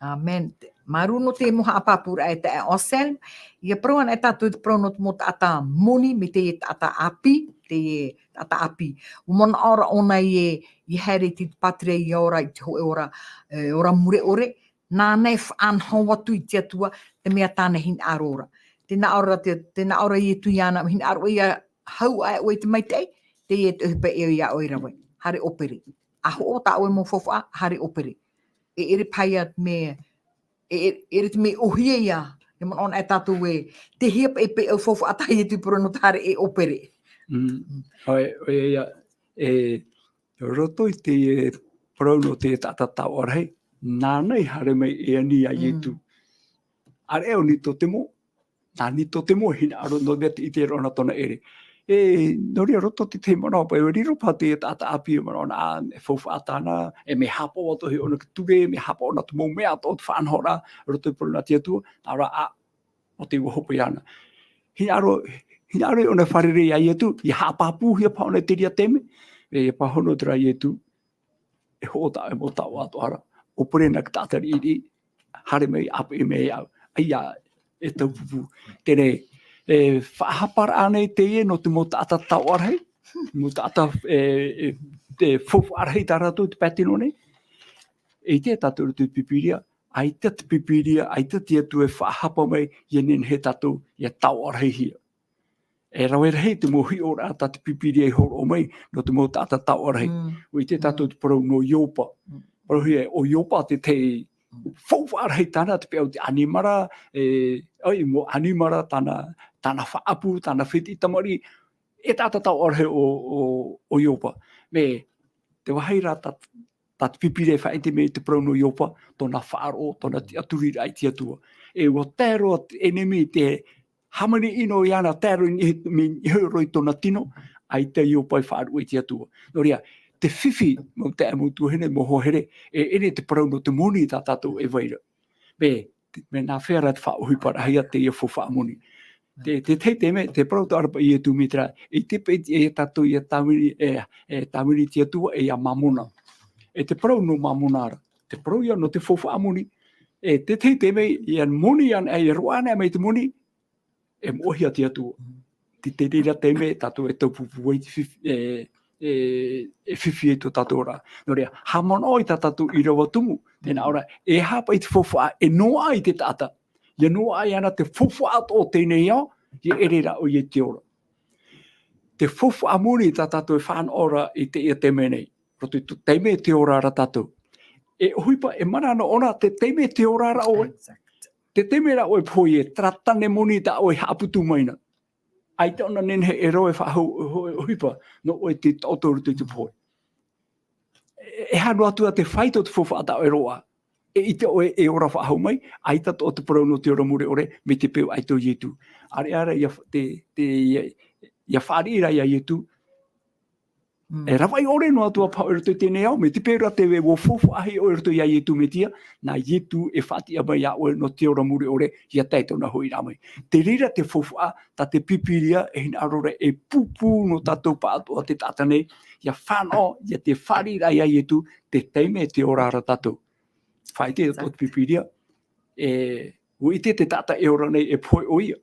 Amen. Māuruuru nō te mau haʻapāpūraʻa e taeaʻe Anselme, ʻia parau anaʻe tātou i te parau nō te mau taʻata moni, mai te taʻata ʻāpī, te taʻata ʻāpī. ʻUa manaʻo ra ʻōna ē, ʻia haere i te pātireia ora, i te hōʻē ora, e, ora mure ʻore, nāna e faʻanaho atu i te Atua, te mea tāna hinaʻaro ra. Tē nā ʻō ra te, tē nā ʻō ra Ietu iāna, hinaʻaro ʻoe ʻia hau aʻe ʻoe i te maitaʻi, teie te ʻohipa e au ia ʻoe e rave. Haere ʻōpere. ʻA hoʻo tā ʻoe mau faufaʻa, haere ʻōpere. E ʻere paha ia te mea, e, e, e ʻere te mea ʻōhie ia, e manaʻo anaʻe tātou ē, tei hea paʻi, paʻi ʻau faufaʻa tā Ietu i parau nō te haere e ʻōpere. Mm. Mm. ʻOia, ʻoia ia, e, roto i te, e, parau nō te taʻata taoʻa rahi, nāna i haere mai e ani ia Mm. Ietu. ʻĀreʻa ʻo Nikodemo, nā Nikodemo e hinaʻaro nō te mea tē ʻite ra ʻōna tōna ʻere. E, nō reira roto i te tahi manaʻo paʻi, ʻua riro paha te taʻata ʻāpī e manaʻo na, e faufaʻa tāna, e mea haʻapaʻo atoʻa hoʻi ʻōna i te ture, mea haʻapaʻo ʻōna i te mau mea atoʻa o te faʻanahoraʻa, roto i te parau nā te Atua, nā reira, ʻo tē ʻua hope iāna. Hinaʻaro, hinaʻaro ʻōna e fārerei ia Ietu, ʻia haʻapāpūhia paha ʻōna i te reira taime, e, ʻia pāhono atu ra Ietu, e hoʻo tā ʻoe mau taoʻa atoʻa ra, ʻōpere nā te taʻata riʻiriʻi, haere mai ʻāpeʻe mai au. ʻAita, e taupupū. Teie, e, faʻahaparaʻa nei teie nō te mau taʻata taoʻa rahi, mau taʻata, e, e, te faufaʻa rahi tā rātou i te pae tino nei. E ʻite tātou i te Pīpīria, ʻaita te Pīpīria, ʻaita te Atua e faʻahapa mai, ʻia nehenehe tātou, ʻia taoʻa rahihia. E rave rahi te mau hiʻoraʻa tā te Pīpīria i hōroʻa mai, nō te mau taʻata taoʻa rahi. Mm. ʻUa ʻite tātou Mm. te parau nō Iopa. Mm. Parauhia ē, ʻo Iopa te tahi Mm. faufaʻa rahi tāna, te peu te ʻanimara, e, ʻoi, mau ʻanimara, tāna, tāna faʻaʻapu, tāna fētiʻi tamariʻi, e taʻata taoʻa rahi ʻo, ʻo, ʻo Iopa. Mea, te vāhi ra tā, tā te Pīpīria e faʻaʻite mai i te parau nō Iopa, tōna faʻaroʻo, tōna tiʻaturiraʻa i te Atua. E ʻua tae roa te ʻenemi, te hāmani ʻino iāna, tae roa i niʻa, mea niʻa roa i tōna tino, ʻaita Iopa i faʻaruʻe i te Atua. Nō reira, te fifi, mau taeaʻe, mau tuahine, mau hoa here, e, ʻeʻere te parau nō te moni tā tātou e vai ra. Mea, mea nā hea rā te faʻaʻohiparaʻahia teie faufaʻa moni. Te, te tahi taime, te parau atoʻa ra paʻi Ietu mai terā, ʻeʻita paʻi e tātou ʻia tāvini, e, e tāvini i te Atua, e ʻia Māmona. E te parau nō Māmona ra, te parau ia nō te faufaʻa moni, E te tahi taime, ia moni ana, ia roaʻa ana mai te moni, e moʻohia te Atua. Te te reira taime, tātou e taupupū ai te fifi, e, e, e fifi ai tō tātou ra. Nō reira, haʻamanaʻo i tā tātou ʻīrava tumu, tēnā ora, e aha paʻi te faufaʻa, e noaʻa i te taʻata. Ia noaʻa iāna te faufaʻa atoʻa o teie nei ao, ia ʻere ra ʻoia i te ora. Te faufaʻa moni tā tātou e fānaʻo ra i teie taime nei. Roto i te taime e tē ora ra tātou. E ʻohipa, e mana noa ʻōna, te taime e tē ora ra ʻoe. Exact. Te taime ra ʻoe e pohe, terā tāne moni tā ʻoe e haʻaputu mai na. ʻAita ʻōna nehenehe e rave faʻahou, ho-, ʻohipa, nō ʻoe te taʻoto i roto i te pohe. E, e aha noa atu ā te fāito o te faufaʻa tā ʻoe e roaʻa. E ʻite ʻoe e ora faʻahou mai, ʻaita atoʻa te parau nō te ora mure ʻore, mai te peu ʻaita o Ietu. ʻAreʻa rā ia fa-, te, te, ia, ia fāriʻi ra ia Ietu. Mm. E ravaʻi ʻore noa atu ā paha ʻoe i roto i teie nei ao, mai te peu ra tē vai ʻua faufaʻahia ʻoe i roto ia Ietu Metia, nā Ietu e faʻatiʻa mai iā ʻoe nō te ora mure ʻore, ia tae i tōna hoʻiraʻa mai. Te reira te faufaʻa, tā te Pīpīria, e hinaʻaro ra e pūpū nō tātou pāʻatoʻa te taʻata nei, ia fānaʻo, ia te fāriʻi ra ia Ietu, te taime e tē ora ra tātou. Faʻaʻite atoʻa te Pīpīria, e, ʻua ʻite te taʻata e ora nei e pohe ʻoia.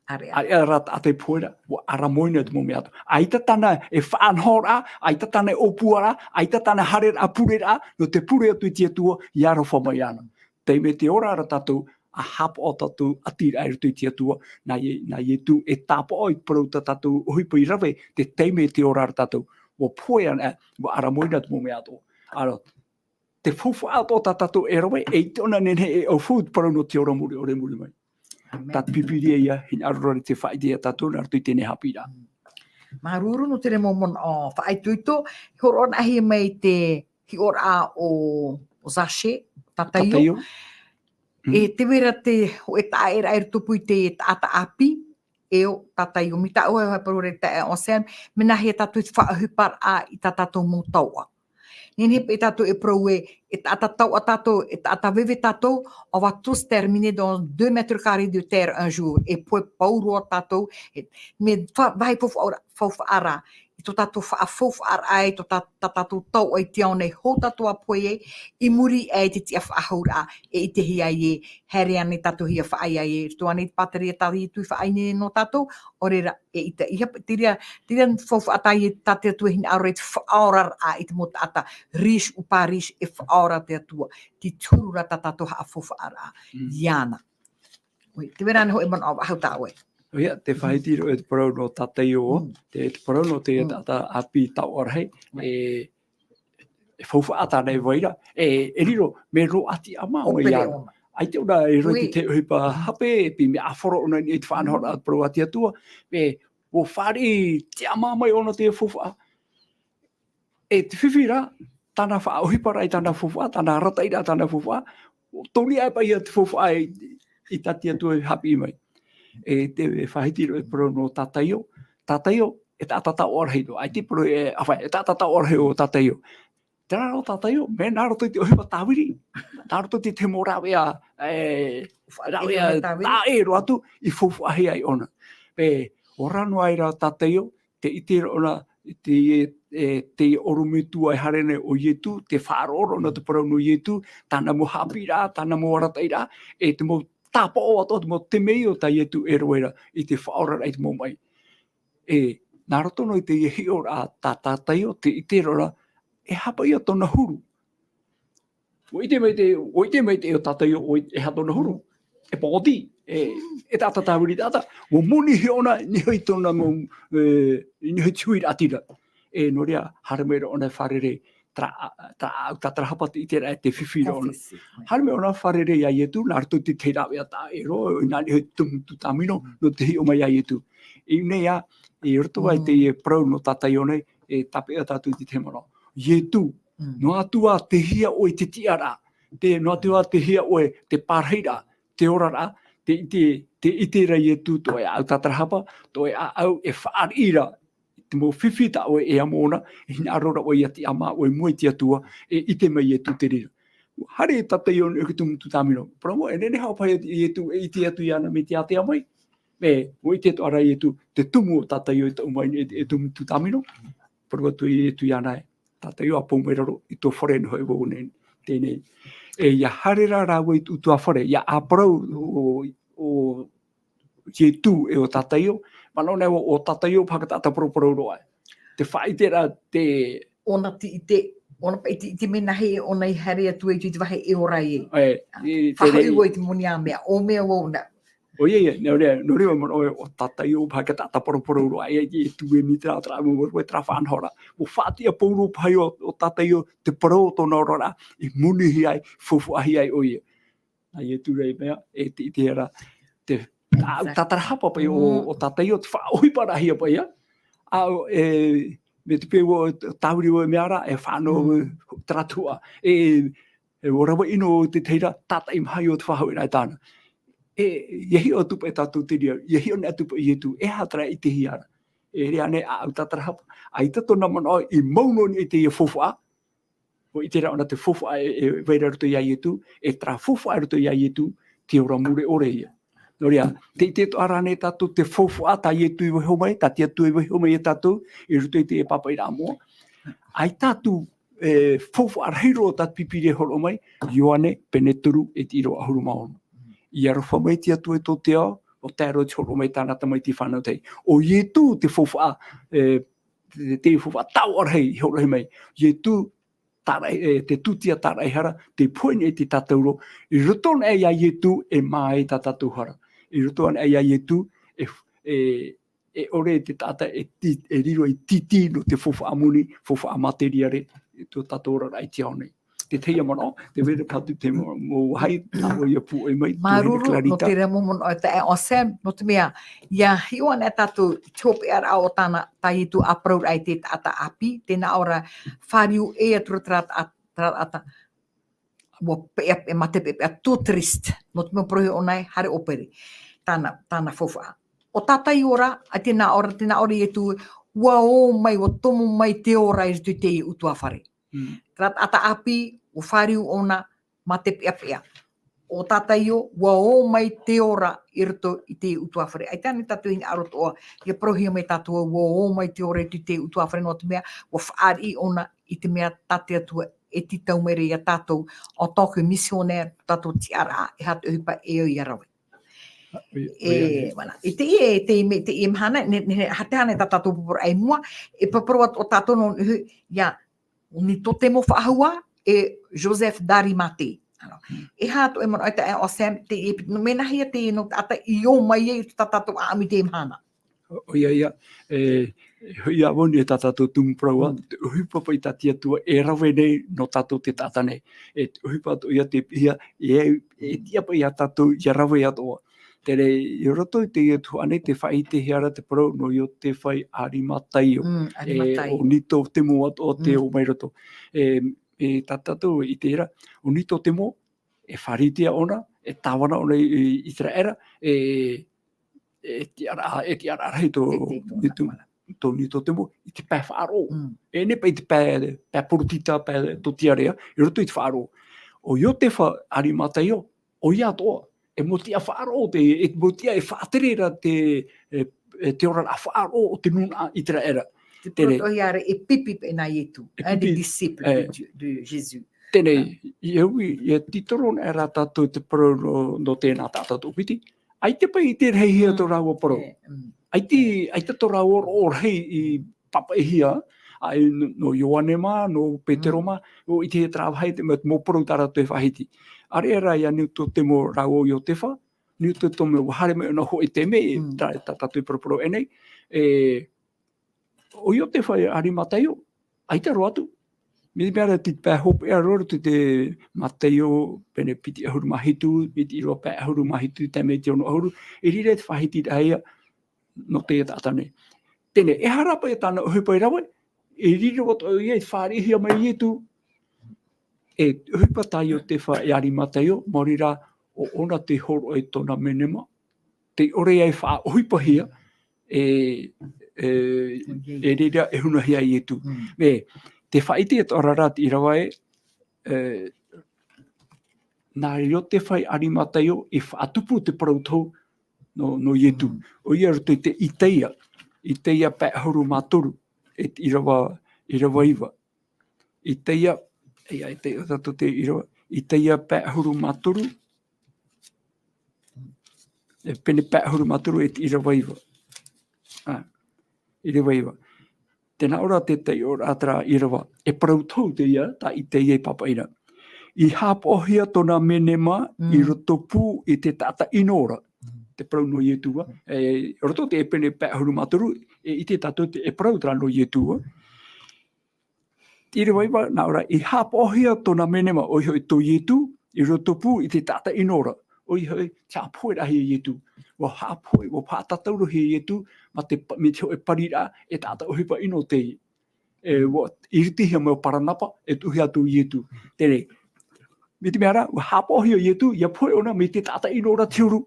ʻAreʻa. ʻAreʻa rā taʻata e pohe ra, ʻua ʻaramoina te mau mea atoʻa. ʻAita tāna e faʻanahoraʻa, ʻaita tāna e ʻōpuaraʻa, ʻaita tāna haereraʻa pureraʻa, nō te pure atu i te Atua, ia aroha mai iāna. Taime e tē ora ra tātou, ʻa haʻapaʻo tātou ʻati ra i roto i te Atua, nā Ie-, nā Ietu e tāpaʻo i te parau tā tātou ʻohipa i rave, te taime e tē ora ra tātou. ʻUa pohe ana, ʻua ʻaramoina te mau mea atoʻa. ʻĀreʻa, te faufaʻa atoʻa tā tātou e rave, e ʻite ʻōna nehenehe e ʻaufau te parau nō te ora mure ʻore e muri mai. Amen. Tā te Pīpīria ia, hinaʻaro ra te faʻaʻite iā tātou, nā roto i teie nei haʻapiʻiraʻa. Māuruuru nō teie mau manaʻo faʻaitoito, hōroʻahia mai te hiʻoraʻa o, o Zaché, Tataio. Tataio. Mm. E tē vai ra te hōʻē taʻaʻēraʻa i rotopū i te taʻata ʻāpī, e ʻo Tataio, mai tā ʻoe e parau ra i te taeaʻe Anselme, mea nāhea tātou i te faʻaʻohiparaʻa i tā tātou mau taoʻa. Nehenehe paʻi tātou e parau ē, e taʻata taoʻa tātou, e taʻata veve tātou, on va tous terminer dans deux mètres carrés de terre un jour. E pohe pauroa tātou, e, mea fa-, vāhi faufaʻa ra, faufaʻa ra, i tō tātou faʻafaufaʻaraʻa, i tō tā, tā tātou taoʻa i te ao nei, hou tātou ʻa pohe ai, i muri aʻe i te tiʻafaʻahouraʻa, e ʻitehia ē, haere ānei tātou hia faʻaea ē, roto ānei te pātireia tā Ietu i faʻaineine nō tātou, ʻaore ra, e ʻita, ʻeiaha, te reira, te reira faufaʻa tā Ie-, tā te Atua e hinaʻaro ra i te faʻaoraraʻa i te mau taʻata, riche ou pas riche, e faʻaora te Atua, te huru ra tā tātou haʻafaufaʻaraʻa, Mm. iāna. ʻOia, tē vai ra ānei hōʻē manaʻo faʻahou tā ʻoe? ʻOia, tē faʻahiti ra ʻoe te parau nō Tataio, Mm. te, te parau nō te Mm. taʻata ʻāpī taoʻa rahi, ʻOia. e, e faufaʻa tāna e vai ra, e, e riro, mea roaʻa tiʻamā mai iāna. ʻOpere ʻōna. ʻAita ʻōna e rave i te ʻohipa hape, e piti mea ʻāfaro ʻōna i te faʻanahoraʻa parau a te Atua, mea, ʻua fāriʻi tiʻamā mai ʻōna te faufaʻa. E te fifi ra, tāna faʻaʻohiparaʻa i tāna faufaʻa, tāna arataʻiraʻa tāna faufaʻa, tō niʻa paʻi ia te faufaʻa i, i tā te Atua e haʻapiʻi mai. E tē faʻahiti ra ʻoe te parau nō Tataio, Tataio, e taʻata taoʻa rahi nō, ʻaita e parau e, ʻāfaʻi, e taʻata taoʻa rahi ʻo Tataio. Terā rā ʻo Tataio, mea nā roto i te ʻohipa tāviri, nā roto i te, te mau rāveʻa, e, rāveʻa tāviri. Tāʻe roa atu, i faufaʻahia ai ʻōna. Mea, ora noa ai rā Tataio, tē ʻite ra ʻōna, te, e, te orometua e haere nei ʻo Ietu, tē faʻaroʻo ra ʻōna te parau nō Ietu, tāna mau haʻapiʻiraʻa, tāna mau arataʻiraʻa, e te mau tāpaʻo atoʻa, te mau temeio tā Ietu e rave ra, i te faʻaoraraʻa i te mau maʻi. E, nā roto noa i teie hiʻoraʻa tā Tataio, tē ʻite ra ʻōna, e aha paʻi ia tōna huru. ʻUa ʻite maitaʻi, ʻua ʻite maitaʻi ʻo Tataio, ʻua ʻite, e aha tōna huru. E pāoti, e, e taʻata tāviri taʻata. ʻUa moni hia ʻōna, i niʻa i tōna mau, e, i niʻa i te huiraʻatira. E, nō reira, haere mai ra ʻōna e fārerei, terā, terā ʻāʻau tātarahapa tē ʻite ra e te fifi ra ʻōna. Prophecy, ʻoia. Haere mai ʻōna fārerei iā Ietu, nā roto i te, te rāveʻa tāʻe roa, i niʻa i te tumu tūtāmino, Mm. nō te hiʻo mai iā Ietu. I ʻō nei ā, i roto ai Mm. teie parau nō Tataio nei, e tāpeʻa tātou i te tahi manaʻo. Ietu, Mm. noa atu ā tei hea ʻoe i te tiʻaraʻa, te, noa atu ā tei hea ʻoe te pārahiraʻa, te oraraʻa, tē ʻite, tē ʻite ra Ietu tō ʻoe ʻāʻau tātarahapa, tō ʻoe ʻāʻau e fāriʻi ra, te mau fifi tā ʻoe e amo ʻōna, e hinaʻaro ra ʻoe ia tiʻamā ʻoe i mua i te Atua, e ʻite mai Ietu te reira. Haere Tataio i niʻa i te tumu tūtāmino. Parau mau, e nehenehe hoʻi paha Ietu, e ʻite atu iāna mai te ātea mai. E, ʻua ʻite atoʻa ra Ietu, te tumu o Tataio i taʻu mai i niʻa i te, e tumu tūtāmino. Parau atu Ietu iāna ē, Tataio, ʻa pou mai raro i tō fare noa hoʻi vau nei, teie nei. E, ʻia haere rā rāua i te ʻutuāfare, ʻia ʻāparau ʻo, ʻo Ietu e ʻo Tataio, manaʻo nei ʻo, ʻo Tataio paha ka taʻata paraparau roa. Te faʻaʻite rā te ʻOna te ʻite, ʻona paʻi te ʻite mea nāhea ʻona i haere atu ai i te vāhi e ora ai. E, i te Faʻahoʻi rei- ua i te moni ā mea, ʻo mea ua ʻona. ʻOia, ʻoia, nō reira, nō reira, manaʻo ʻo Tataio paha ka taʻata paraparau roa, e, e tueni terā, terā mau, terā faʻanahoraʻa. ʻUa faʻatiʻa pauroa paha ʻo, ʻo Tataio te parau o tōna oraraʻa, i monihia ai, faufaʻahia ai ʻoia. Nā Ietu rā i mea, e te, te ʻite ra, te, ʻāʻau Exactly. tātarahapa paʻi ʻo, Mm. ʻo Tataio, te faʻaʻohiparaʻahia paʻi ia. ʻĀ, e, mai te peu ʻua tāviri ʻoe mea ra, e fānaʻo Mm. terā tuhaʻa. E, e ʻua rave ʻino te tahi ra, tātaʻi maha ʻo te faʻahoʻiraʻa e tāna. E, ʻia hiʻo atu paʻi tātou te reira, ʻia hiʻo nei atu paʻi Ietu, e aha terā i ʻitehia ra. E ʻere ānei ʻāʻau tātarahapa. ʻAita tōna manaʻo i mau noa nei i teie faufaʻa, ʻUa ʻite ra ʻona te faufaʻa e, e vai ra i roto iā Ietu, e terā faufaʻa i roto iā Ietu, te ora mure ʻore ia. Nō reira, tē ʻite atoʻa ra ānei tātou te faufaʻa tā Ietu i vaiiho mai, tā te Atua i vaiiho mai iā tātou, i roto i te pāpaʻiraʻa moʻa. ʻAita atu, e, faufaʻa rahi roa tā te Pīpīria e hōroʻa mai, Ioane, pene toru, e te ʻīrava ʻahuru mā ono. I aroha mai te Atua i tō te ao, ʻua tae roa i te hōroʻa mai tāna Tamaiti fānau tahi. ʻO Ietu te faufaʻa, e, te, te faufaʻa taoʻa rahi, i hōroʻahia mai. Ietu tāraʻi-, e, te tūtia tāraʻehara, tei pohe nei te tātauro, i roto anaʻe iā Ietu e mā ai tā tātou hara. I roto anaʻe iā Ietu e, e, e ʻore te taʻata e ti-, e riro i tītī nō te faufaʻa moni, faufaʻa mātēriare, i tō tātou oraraʻa i te ao nei. Te tahi manaʻo, tē vai ra pātū te mau, mau vāhi, nā ʻoe ʻia pūʻoi mai, Māuruuru, tuahine Clarita. Nō te reira mau manaʻo e tae ʻo Sam, nō te mea, ʻia hiʻo anaʻe tātou, te hopeʻaraʻa o tāna, tā Ietu ʻāparauraʻa i te taʻata ʻāpī, tē nā ʻō ra, fāriu ʻē atu ra terā taʻa-, terā taʻata, ʻua peʻe, e mate peʻe, peʻe, tout triste. Nō te mea parauhia ʻōna e haere ʻo Pere. Tāna, tāna faufaʻa. ʻO Tataio ra, ʻaita e nā ʻō ra, tē nā ʻō ra Ietu, ʻua ō mai, ʻua tomo mai te ora i roto i te ʻutuāfare. Mm. Terā taʻata ʻāpī, ʻua fāriu ʻōna, mate peʻapeʻa. ʻO Tataio, ʻua ō mai te ora i roto i te ʻutuāfare. ʻAita ānei tātou i hinaʻaro atoʻa, ʻia parauhia mai tātou, ʻua ō mai te ora i roto i te ʻutuāfare nō te mea, ʻua fāriʻi ʻōna i te mea tā te Atua e tītau mai ra iā tātou, en tant que missionnaire, tātou tiʻaraʻa, e aha te ʻohipa e au ʻia rave. ʻOia, E, ʻoia. Voilà. I teie, teie me-, teie mahana, ne, ne, ha te hana tā tātou paraparauraʻa i mua, e parau atu ʻo tātou nō, iā, ʻo Nikodemo faʻahou ā, e Joseph d'Arimathée. Alors, Mm. e aha tō e manaʻo e tae ʻo Sam, teie, nō mea nāhea teie nō taʻata i ō mai ai i tā tātou ʻāʻamu i teie mahana. ʻOia, ʻoia, e, ʻoia vau nei tā tātou tumu parau ā, Mm. te ʻohipa paʻi tā te Atua e rave nei nō tātou te taʻata nei. E te ʻohipa atoʻa ia tē piʻihia, e, e tiʻa paʻi iā tātou, ʻia rave atoʻa. Terā, i roto i teie tuhaʻa nei, tē faʻaʻitehia ra te parau nō Iotefa i Arimataio. Mm, E, Arimataio. ʻO Nikodemo atoʻa tē Mm. ō mai roto. E, e tā tātou i terā, ʻo Nikodemo, e Pharisea ʻōna, e tāvana ʻōna i, i Iseraela, e, e tiʻaraʻa, e tiʻaraʻa rahi tō, E te, tō, i tō, tāvana. tō Nikodemo, i te pae faʻaroʻo. Mm. E ʻere paʻi i te pae, pae poritita, pae tōtiare, i roto i te faʻaroʻo. ʻO Iotefa Arimataio, ʻoia atoʻa, e mau tiʻa faʻaroʻo te, e mau tiʻa e faʻatere ra te, e, e te oraraʻa faʻaroʻo o te nūnaʻa Iseraela. Te Terā. parau atoʻa ia ra e pipi paʻi nā Ietu, E hein, des pipi. disciples de E. Dieu, de Jésus. Terā, Ah. i au i, ʻia tītoro anaʻe ra tātou te parau nō, nō teie taʻata toʻopiti. ʻAita paʻi i te rahi ia Mm. tō rāua parau. E, mm. ʻAita, ʻaita tō rāua roʻo rahi i pāpaʻihia, ʻaita nō, nō Ioane mā, nō Petero Mm. mā, ʻua ʻitehia terā vāhi te mea, mau parau tā rātou e faʻahiti. ʻAreʻa rā iā Nikodemo rāua ʻo Iotefa, Nikodemo ʻua haere mai ʻōna hōʻē taime, Mm. tā, tā tātou e paraparau aʻe nei, e, ʻo Iotefa e Arimataio, ʻaita roa atu. Mai te mea ra te pae hopeʻa roa atu te Mataio, pene piti ʻahuru mā hitu, mai te ʻīrava pae ʻahuru mā hitu, tae mai te ono ʻahuru, e riro te faʻahiti rahi ia, nō teie taʻata nei. Teie, e aha rā paʻi tāna ʻohipa i rave, e riro atoʻa ia i te fāriʻihia mai Ietu, e ʻohipa tā Iotefa e Arimataio, maori rā, ʻo ʻōna tei hōroʻa i tōna menema, tei ʻore ia e faʻaʻohipahia, e, e, ʻoia. e reira e hunahia e Ietu. Mm. E, tē faʻaʻite atoʻa ra ra te ʻīrava ē, e, nā Iotefa i Arimataio i faʻatupu te parau tohu nō, nō Ietu. Mm. ʻOia roto i te Isaia, Isaia pae ʻahuru mā toru, e te ʻīrava, ʻīrava iva. Isaia, ʻia, Isaia tātou te ʻīrava, Isaia pae ʻahuru mā toru, e pene pae ʻahuru mā toru e te ʻīrava iva. Ā, ʻīrava iva. Tē nā ʻō ra te taiʻoraʻa terā ʻīrava, e parau tohu teie, tā Isaia i pāpaʻi ra. I haʻapaʻohia tōna menema i Mm. roto pū i te taʻata ʻino ra. Mm. Te parau nō Ietu ā. E, roto te pene pae ʻahuru mā toru, e ʻite tātou te, e parau terā nō Ietu ā. Te ʻīrava iva, nā ʻō ra, i haʻapaʻohia tōna menema, ʻoia hoʻi tō Ietu, i roto pū i te taʻata ʻino ra. ʻOia hoʻi, te haʻapohe ra hia Ietu. ʻUa haʻapohe, ʻua faʻatataurohia Ietu, mā te pa-, mai te hōʻē pariraʻa, e taʻata ʻohipa ʻino teie. E, ʻua iritihia mai ʻo Paranapa, e tuʻuhia atu Ietu. Terā. Mai te mea ra, ʻua haʻapaʻohia Ietu, ʻia pohe ʻōna mai te taʻata ʻino ra te huru.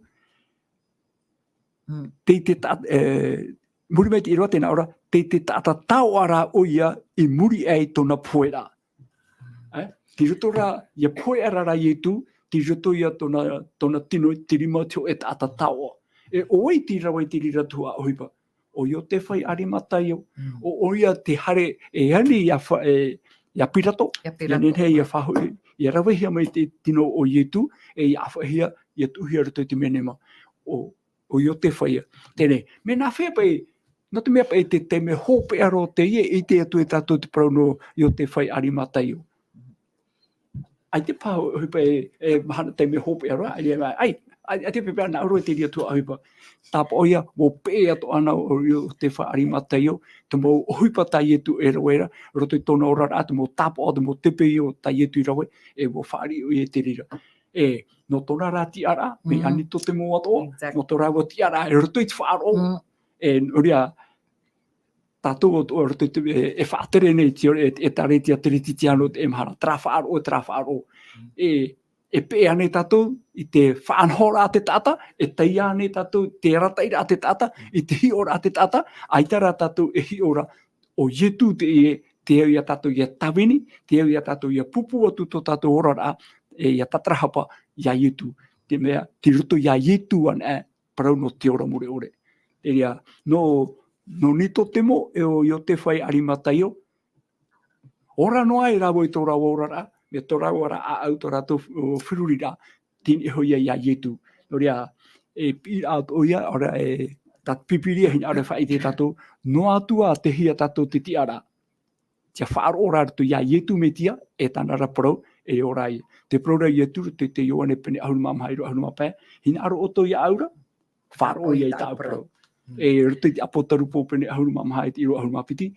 Mm. Tei te ta-, e, muri mai te ʻīrava tē nā ʻō ra, tei te taʻata taoʻa rā ʻoia i muri aʻe i tōna poheraʻa. E, tei roto rā, ʻia pohe ra rā Ietu, tei roto ia tōna, tōna tino, te rima te hōʻē taʻata taoʻa. E, ʻo vai tei rave i te reira tuhaʻa ʻohipa? ʻO Iosefa i ʻArimataio. Mm. ʻO, ʻoia te haere e ani ia fa-, e, ia Pirato. Ia Pirato. Ia nehenehe ia faʻahoʻi, ia ravehia mai te tino o Ietu, e ia ʻāfaʻihia, ia tuʻuhia roto i te menema. ʻO, ʻo Iosefa ia. Terā, mea nāfea paʻi, nō te mea paʻi te, te mea hopeʻa roa teie, e ʻite atu e tātou te parau nō Iosefa i ʻArimataio. ʻAita paʻi ʻohipa e, e mahana te mea hopeʻa roa, ʻaita, ʻai, ʻai, ʻaita paʻi nā ʻō ra te reira tuhaʻa ʻohipa. Tāpaʻo ia, ʻua peʻe atoʻa na ʻo Iosefa i ʻArimataio, te mau ʻohipa tā Ietu e rave ra, roto i tōna oraraʻa, te mau tāpaʻo, te mau tepeio tā Ietu i rave, e ʻua fāriʻi ʻoia i te reira. E, nō tōna rā tiʻaraʻa, mai Mm. a Nikotemo atoʻa, Exactly. nō tō rāua tiʻaraʻa, e roto i te faʻaroʻo, Mm. e, nō reira, tātou atoʻa roto i te, e, e faʻatere nei te, e, e ʻĒkālesia Kerisitiano i teie mahana, terā faʻaroʻo, terā faʻaroʻo. Mm. E, e peʻe ānei tātou i te faʻanahoraʻa a te taʻata, e tae ānei tātou i te arataʻiraʻa a te taʻata, i te hiʻoraʻa a te taʻata, ʻaita rā tātou e hiʻo ra, ʻo Ietu teie, tē au ia tātou ʻia tāvini, tē au ia tātou ʻia pūpū atu tō tātou oraraʻa, e, ʻia tatarahapa ia Ietu. Te mea, tei roto ia Ietu anaʻe, parau nō te ora mure ʻore. Terā, nō, nō Nikotemo, e ʻo Iosefa i ʻArimataio, ora noa ai rāua i tō rāua oraraʻa, mea tō rāua ra ʻāʻau, tō rātou, o, feruriraʻa, tei niʻa iho ia ia Ietu. Nō reira, e piʻiraʻa atoʻa ia, ʻaore, e, tā te Pīpīria hinaʻaro e faʻaʻite ia tātou, noa atu ā tei hea tātou te tiʻaraʻa. Te faʻaroʻo ra roto ia Ietu Mesia, e tāna ra parau, e ora ai. Te parau ra Ietu, te, te Ioane pene ʻahuru mā maha ʻīrava ʻahuru mā pae, hinaʻaro ʻoutou iāʻu ra, faʻaroʻo ia i tāʻu parau. Mm. E roto i te Apotarupo pene ʻahuru mā maha i te ʻīrava ʻahuru mā piti,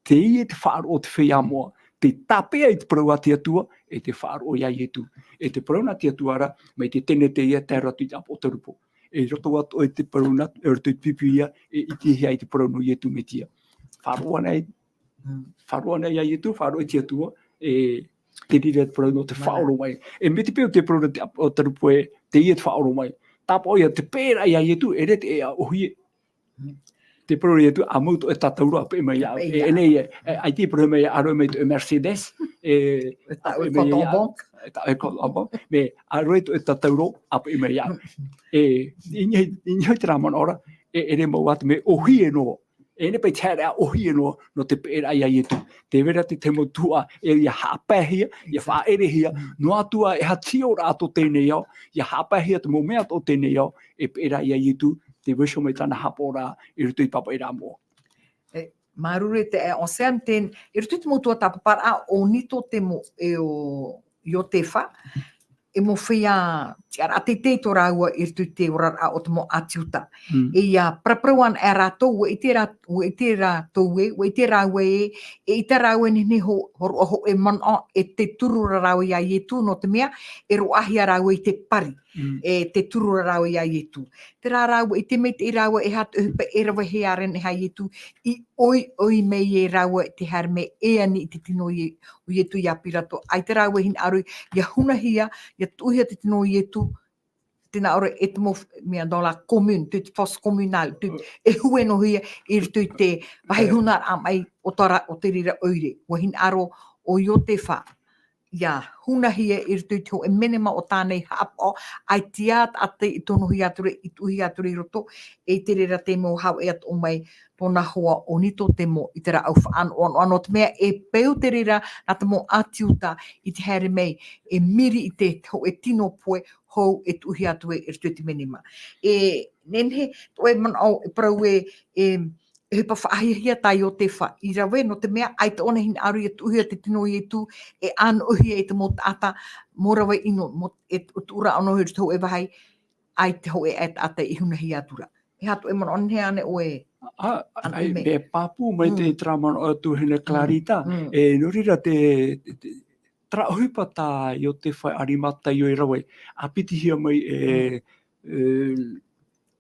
teie te faʻaroʻo o te feiā moʻa, tei tāpeʻa i te parau a te Atua, e te faʻaroʻo ia Ietu. E te parau nā te Atua ra, mai te Tenete ia tae roa atu i te Apotarupo. E roto atoʻa i te parau nā, e roto i te Pīpīria, e ʻitehia ai te parau nō Ietu Mesia. Faʻaroʻo anaʻe, Mm. faʻaroʻo anaʻe ia Ietu, faʻaroʻo i te Atua, e te reira te parau nō te Mana. faʻaoromaʻi. E mai te peu te parau nō te Apotarupo e, teie te faʻaoromaʻi. Tāpaʻo ia te peʻeraʻa ia Ietu, ʻeʻere te ʻēʻa ʻōhie. Mm. Te parau ia Ietu, ʻa mau tō ʻoe tātauro ʻa peʻe mai iāʻu. Peʻe E, iāʻu. e nei, e, e, ʻaita e parau mai ia, ʻa roe mai tō ʻoe Mercedes, e, E tāʻu e ʻoe mai compte en iāʻu, banque. e tāʻu e compte en banque, mea, ʻa roe tō ʻoe tātauro ʻa peʻe mai iāʻu. Mm. E, i niʻa, i niʻa i terā manaʻo ra, e, ʻeʻere mau ā te mea ʻōhie noa. E nei paʻi te haereʻa ʻōhie noa, nō te peʻeraʻa ia Ietu. Tē vai ra te, te mau tuhaʻa, e ʻia haʻapaehia, ʻia Exactly. faʻaʻerehia, Mm. noa atu ā e aha te hiʻoraʻa tō teie nei ao, ʻia haʻapaehia te mau mea tō teie nei ao, e peʻeraʻa ia Ietu, tē vaiiho mai tāna haʻapaʻoraʻa, i roto i te pāpaʻiraʻa moʻa. E, māuruuru e te, e, o Sam ten, i roto i te mau tuatāpaparaʻa o Nikotemo e ʻo Iosefa, e mau feiā tiʻaraʻa teitei tō rāua i roto i te oraraʻa o te mau ʻĀti Iuta. Mm. E ʻia paraparau anaʻe rātou, ʻua ʻite rā-, ʻua ʻite rātou ē, ʻua ʻite rāua ē, eʻita rāua e nehenehe hō-, hōroʻa hōʻē manaʻo, e tē turu ra rāua ia Ietu, nō te mea, e roaʻahia rāua i te pari, Mm. e tē turu ra rāua ia Ietu. Terā rā, ʻua ʻite maitaʻi rāua e aha te ʻohipa e ravehia ra e ia Ietu, i ʻoiʻoi mai e rāua i te haere mai e ani i te tino o Ie-, o Ietu ia Pirato. ʻAita rāua e hinaʻaro ʻia hunahia, ʻia tuʻuhia te tino o Ietu, tē nā ʻō ra e te mau f-, mea dans la commune, te, te fosse communale, te, e hue noa hia i roto i te vāhi hunaraʻa mai o te ra-, o te reira ʻoire. ʻUa hinaʻaro ʻo Iosefa ia hunahia i roto i te hōʻē menema o tāna i haʻapaʻo, ʻaita ā te tonohia atu ra, i tuʻuhia atu ra i roto, e i te reira te mau haʻapaʻo atoʻa mai tōna hoa o Nikodemo i te rāʻau faʻanoʻanoʻa, nō te mea e peu te reira nā te mau ʻāti Iuta i te haere mai e miri i te hōʻē tino pohe hou e tuʻuhia atu ai i roto i te menema. E, nehenehe, tō ʻoe manaʻo e parau e, e, e ʻohipa faʻahiahia tā Iotefa i rave, nō te mea ʻaita ʻōna i hinaʻaro ia tuʻuhia te tino o Ietu, e ʻānoʻihia e te mau taʻata, mau rave ʻino, mau, e, tuʻu ra ʻōna i roto i te hōʻē vāhi, ʻaita hōʻē e taʻata i hunahia atu ra. E aha tō ʻoe manaʻo, nehenehe ānei ʻoe? A, a, ʻAnei ai, mea. Mea pāpū mai te Mm. terā manaʻo a tuahine Mm. Clarita, Mm. e, nō reira te, te, te, terā ʻohipa tā Iotefa Arimataio i rave, ʻa pitihia mai e, Mm. e,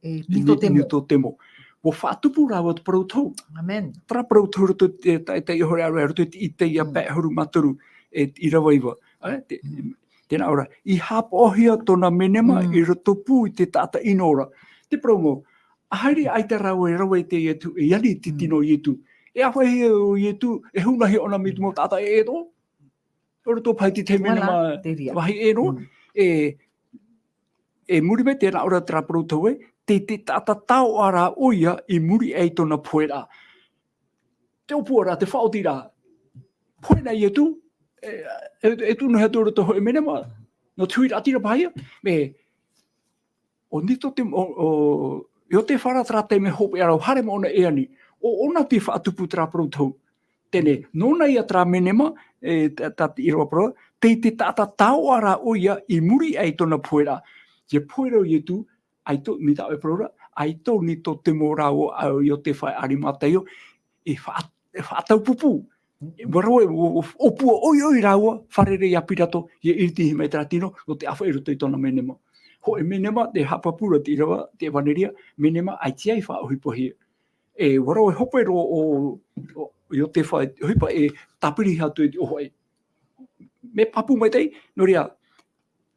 E, Ni-, Nikodemo. Nikodemo. ʻUa faʻatupu rāua te parau tohu. Amen. Terā parau tohu roto i te, te, te, te ʻohore aro, roto i te Itaia Mm. pae ʻahuru mā toru, e, irava iva. E, te, Mm. tēnā ʻō ra, i haʻapaʻohia tōna menema Mm. i roto pū i te taʻata ʻino ra. Te parau mau, ʻaita rāua e rave i te Ietu, e ani i te Mm. tino o Ietu. E ʻāfaʻihia ʻo Ietu, e hunahia ʻōna mai te mau taʻata e ʻē atoʻa. ʻO roto paʻi i te Voilà, menema te reira. vāhi ʻē noa. Mm. E, e muri mai tēnā ʻō ra terā parau tohu ē, te, te taʻata taoʻa rā ʻoia i muri aʻe i tōna poheraʻa. Te ʻōpua ra, te faʻaoti ra. Pohe na Ietu, e, e, e tuʻu noa atu roto hōʻē menema. Nō te huiraʻatira paʻi ia. Mea, ʻo Nikodemo, ʻo, ʻo Iotefa ra terā taime hopeʻa ra, haere mai ʻōna e ani. ʻO, ʻōna tei faʻatupu terā parau tohu. Teie, nōna ia terā menema, e, tā, tā te ʻīrava parau, te, te taʻata taoʻa rā ʻoia i muri aʻe i tōna poheraʻa. Te pohe ra o Ietu, ʻaita, mai tā ʻoe parau ra, ʻaita Nikodemo rāua, ʻo Iotefa Arimataio, e faʻa-, e faʻataupupū. ʻUa rave, ʻo, ʻo, ʻōpua ʻoiʻoi rāua, fārerei iā Pirato, ʻia ʻiritihia mai terā tino, nō te ʻāfaʻi i roto i tōna menema. Hōʻē menema, tē haʻapāpū ra te ʻīrava, te ʻevanelia, menema, ʻaita i faʻaʻohipahia. E, ʻua rave hope roa ʻo, ʻo Iotefa, ʻohipa e tāpiri atu i te ʻōfaʻi. Mea pāpū maitaʻi, nō reira,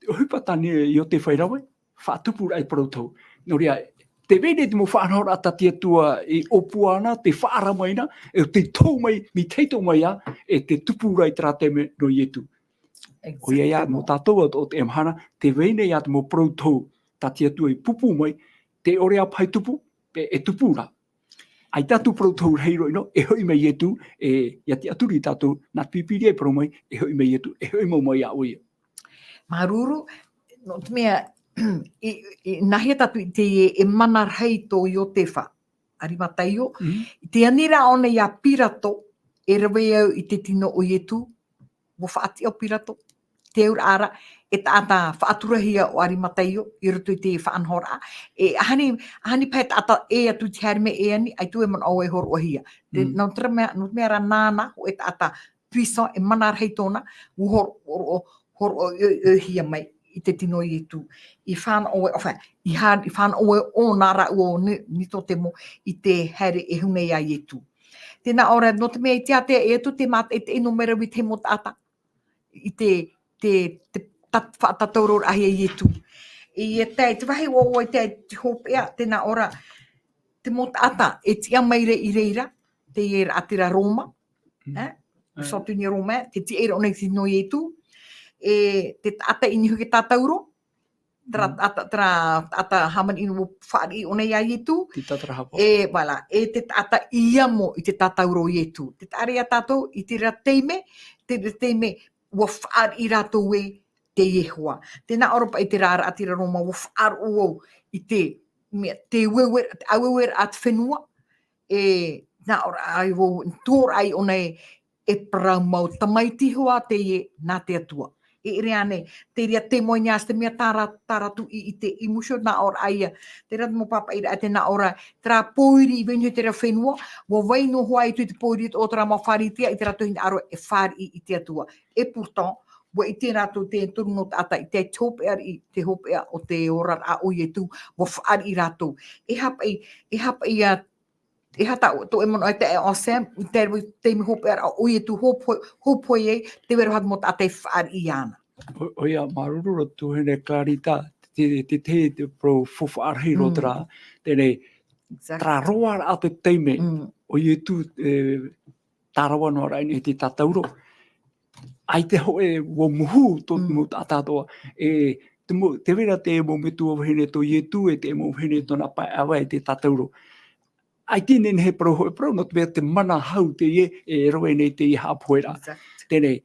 ʻohipa tā Iotefa i rave, faʻatupu ra i te parau tohu. Nō reira, tē vai nei te mau faʻanahoraʻa tā te Atua i ʻōpua na, tē faʻaara mai na, e tē tohu mai, mai te hōʻē atoʻa mai ā, e tē tupu ra i terā taime nō Ietu. ʻOia ia, Exactement. Nō tātou atoʻa o teie mahana, tē vai nei ā te mau parau tohu, tā te Atua i pūpū mai, tē ʻore ā paʻi tupu, e, e tupu ra. ʻAita atu parau tohu rahi roa ʻino, e hoʻi mai Ietu, e, ʻia tiʻaturi tātou, nā te Pīpīria e parau mai, e hoʻi mai Ietu, e hoʻi mau mai iā ʻoia. Māuruuru, nō te mea, i, i, nāhea tātou i teie, e mana rahi tō Iotefa Arimataio, Mm. i te ani ra ʻōna iā Pirato, e rave au i te tino o Ietu, ʻua faʻatiʻa ʻo Pirato, te auraʻa ra, e taʻata faʻaturahia ʻo Arimataio, i roto i te faʻanahoraʻa. E, ʻaita, ʻaita paʻi taʻata ʻē atu i te haere mai e ani, ʻaita e manaʻo e hōroʻahia. Te, Mm. nō te mea, nō te mea rā nāna, hōʻē taʻata puissant, e mana rahi tōna, ʻua hōro-, hōro-, hōroʻa-, ʻo-, ʻohia mai i te tino o Ietu. I fānaʻo ai, enfin, i ha-, i fānaʻo ai ʻōna rāua ʻo Ni-, Nikodemo i te haere e huna iā Ietu. Tēnā ʻō ra, nō te mea i te ātea e atu te mātaʻitaʻi nō Mera i te mau taʻata. I te, te, te ta-, faʻatatauroraʻahia e Ietu. I te, te vāhi ʻua ʻoaʻoa i te, te hopeʻa, tēnā ʻō ra, te mau taʻata, e tiʻa mai ra i reira, teie raʻatira Roma, Mm. eh? Mm. Centurion romain, tē tiʻa ra ʻōna i te tino o Ietu, e te taʻata i niʻa i te tātauro, terā Mm. taʻata, terā taʻata hāmani ʻino ʻua fāriʻi ʻōna iā Ietu. Te tātarahapa. E, voilà, e te taʻata i amo i te tātauro o Ietu. Tē taʻa ra ia tātou, i terā taime, terā taime, ʻua fāriʻi rātou e te Iehova. Tēnā ʻō ra paʻi terā raʻatira Roma, ʻua faʻaroʻo au i te, mea, te ueue, te aueueraʻa a te fenua, e, nā ʻō ra ai vau, tuʻu ra ai ʻōna e, e parau mau tamaiti hoʻi teie nā te Atua. E ʻere ānei, te reira te moe nei ā te mea tāra, tāra tuʻi i te emotion nā ʻō ra ia. Terā te mau pāpaʻiraʻa tē nā ʻō ra, terā pōiri i vai noa i terā fenua, ʻua vai noa hoʻi atu i te pōiri o terā mau Pharisea i terā tō hinaʻaro e fāriʻi i te Atua. Et pourtant, ʻua ʻite rātou te toru nō taʻata i te hopeʻa riʻi, te hopeʻa o te oraraʻa o Ietu, ʻua fāriʻi rātou. E aha paʻi, e aha paʻi ia, e aha tā, tō ʻoe manaʻo e tae Anselme, i te, te mea hopeʻaraʻa o Ietu, hōpoe, hōpoe ai, tē vai ra hoʻi mau taʻata e fāriʻi iāna. ʻO, ʻoia, māuruuru ra tuahine Clarita, te, te, te, te parau faufaʻa rahi roa Mm. terā, teie, Exact. terā roaraʻa te taime, Mm. ʻo Ietu, e, tārava noa ra i niʻa i te tātauro. ʻAita hōʻē ʻua mohu tō te mau taʻata atoʻa. E, te mau, tē vai ra te mau metua vahine tō Ietu, e te mau vahine tōna pae ʻāvae, e te tātauro. ʻAita e nehenehe e parau hōʻē parau, nō te mea te mana hau teie, e rave nei teie haʻapohe ra. Exact. Teie nei,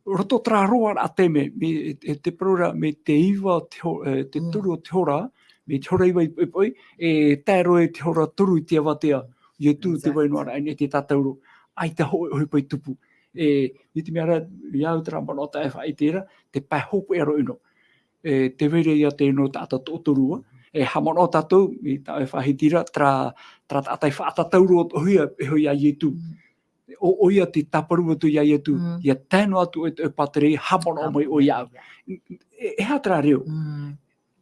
roto terā roaraʻa taime, mai, e, e te parau ra, mai te iva te ho-, e, te toru o te hora, mai te hora iva i poʻipoʻi, e tae roa i te hora toru i te avatea, Ietu tē vai noa ra i niʻa i te tātauro. ʻAita hōʻē ʻohipa i tupu. E, mai te mea ra, ia au terā manaʻo tā ʻoe e faʻaʻite ra, te pae hopeʻa roa ʻino. E, tē vai ra ia te nō taʻata toʻotoru ā. E haʻamanaʻo tātou, i tā ʻoe e faʻahiti ra, terā, terā taʻata i faʻatātauro atoʻahia, e hoʻi iā Ietu. ʻO, ʻoia tē tāparu atu iā Ietu, ia tae noa atu ʻoe i te pātireia, haʻamanaʻo mai ʻoe iāʻu. E, e aha terā reo?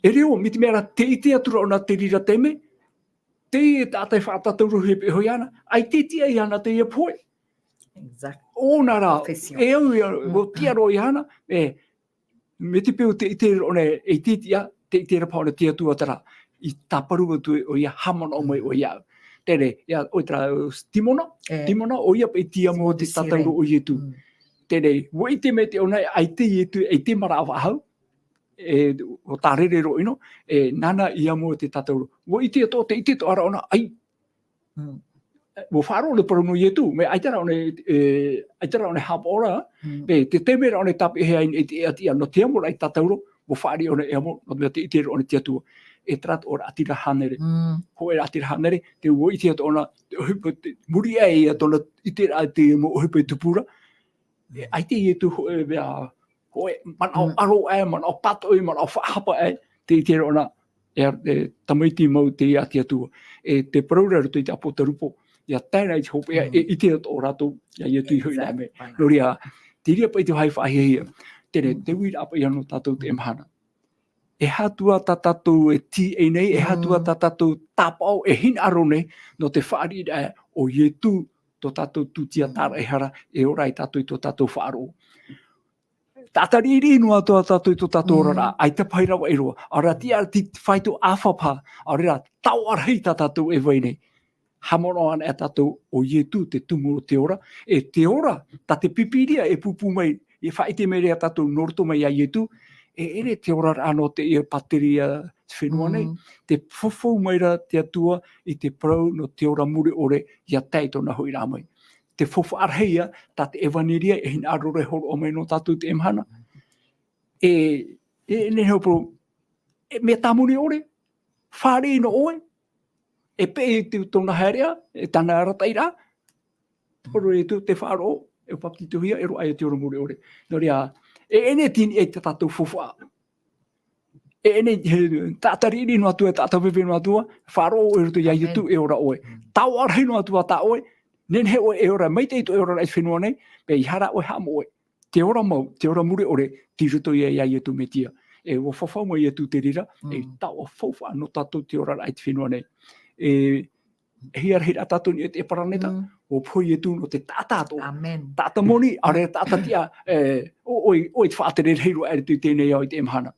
E reo, mai te mea ra, tē ʻite atu ra ʻōna te reira taime, teie taʻata e faʻatātaurohia e hoʻi iāna, ʻaita e tiʻa iāna teie pohe. Exact. ʻŌna rā, e au ia, ʻua tiʻa roa iāna, e, mai te peu tē ʻite ra ʻōna, e ʻite, ʻite, tē ʻite ra paha ʻōna te Atua terā, i tāparu atu ʻoia, haʻamanaʻo mai ʻoe iāʻu. Teie, ia, ʻoe terā, Timona, Timona, ʻoia paʻi te amo o te tātauro o Ietu. Teie, ʻua ʻite maitaʻi ʻōna, ʻaita Ietu, ʻaita maraʻa faʻahou, e, ʻo tā rere roa ʻino, e, nāna i amo te tātauro. ʻUa ʻite atoʻa, tē ʻite atoʻa ra ʻōna, ʻai. ʻUa faʻaroʻo te parau nō Ietu, mai ʻaita rā ʻōna, e, ʻaita rā ʻōna e haʻapaʻo ra, mai te taime rā ʻōna e tāpeʻahia ai i te ʻēʻa tiʻa, nō te amo ra i tātauro, ʻua fāriʻi ʻōna e amo, nō te mea tē ʻite ra ʻōna te Atua. E terā atoʻa raʻatira hānere. Hōʻē raʻatira hānere, tē ʻua ʻite atoʻa ʻōna, te ʻohipa, te, muri aʻe ia tōna ʻiteraʻa i te mau ʻohipa i tupu ra, E, ʻaita Ietu hōʻē mea, hōʻē manaʻo aro aʻe, manaʻo pātoʻi, manaʻo faʻahapa aʻe, tē ʻite ra ʻōna, e, e tamaiti mau teie a te Atua. E te parau ra i roto i te ʻĀpōtarupo, ʻia tae na i te hopeʻa, e ʻite atoʻa rātou, iā Ietu i hoʻi nā mea. Nō reira, te reira paʻi te vāhi faʻahiahia. Teie, te uiraʻa paʻi nō tātou teie mahana. E aha atu ā tā tātou e tīaʻi nei, e aha atu ā tā tātou tāpaʻo, e hinaʻaro nei, nō te fāriʻiraʻa o Ietu, tō tātou tūtia tāraʻehara, e ora ai tātou i tō tātou faʻaroʻo. Taʻata riʻiriʻi noa atu ā tātou i tō tātou oraraʻa, ʻaita paha i ravaʻi roa, ʻaore rā tiʻa te, te faito ʻāfa paha, ʻaore rā taoʻa rahi tā tātou e vai nei. Haʻamanaʻo anaʻe tātou ʻo Ietu te tumu o te ora, e te ora, tā te Pīpīria e pūpū mai, e faʻaʻite mai ra ia tātou nō roto mai iā Ietu, e ʻere te oraraʻa nō teie pātireia te fenua nei, tē faufau mai ra te Atua i te parau nō te ora mure ʻore ʻia tae i tōna hoʻiraʻa mai. Te faufaʻa rahi ia, tā te ʻevaneria e hinaʻaro ra e hōroʻa mai nō tātou teie mahana. E, e, e nehenehe e parau, e mea tāmoni ʻore, fāriʻi nō ʻoe, e peʻe i te, tōna haereʻa, e tāna arataʻiraʻa, horo e tū te faʻaroʻo, e papetitohia, e roaʻa ia te ora mure ʻore. Nō reira, e, e nehenehe e tīaʻi tā tātou faufaʻa. E, e nehenehe, he, taʻata riʻiriʻi noa atu ā, taʻata veve noa atu ā, faʻaroʻo i roto iā Ietu e ora ʻoe. Taoʻa rahi noa atu ā tā ʻoe, nehenehe ʻoe e ora, maitaʻi tō ʻoe oraraʻa i te fenua nei, mea ʻaita rā ʻoe haʻamoʻe. Te ora mau, te ora mure ʻore, tei roto ia iā Ietu Metia. E, ʻua faufau mai Ietu te reira, e taoʻa faufaʻa nō tātou te oraraʻa i te fenua nei. E, e hia rahi rā tātou i niʻa i te paraneta, ʻua pohe Ietu nō te taʻata atoʻa. Taʻata moni, ʻaore taʻata tiʻa, e, ʻo, ʻoe, ʻoe te faʻatere rahi roa aʻe i teie nei ao i teie mahana.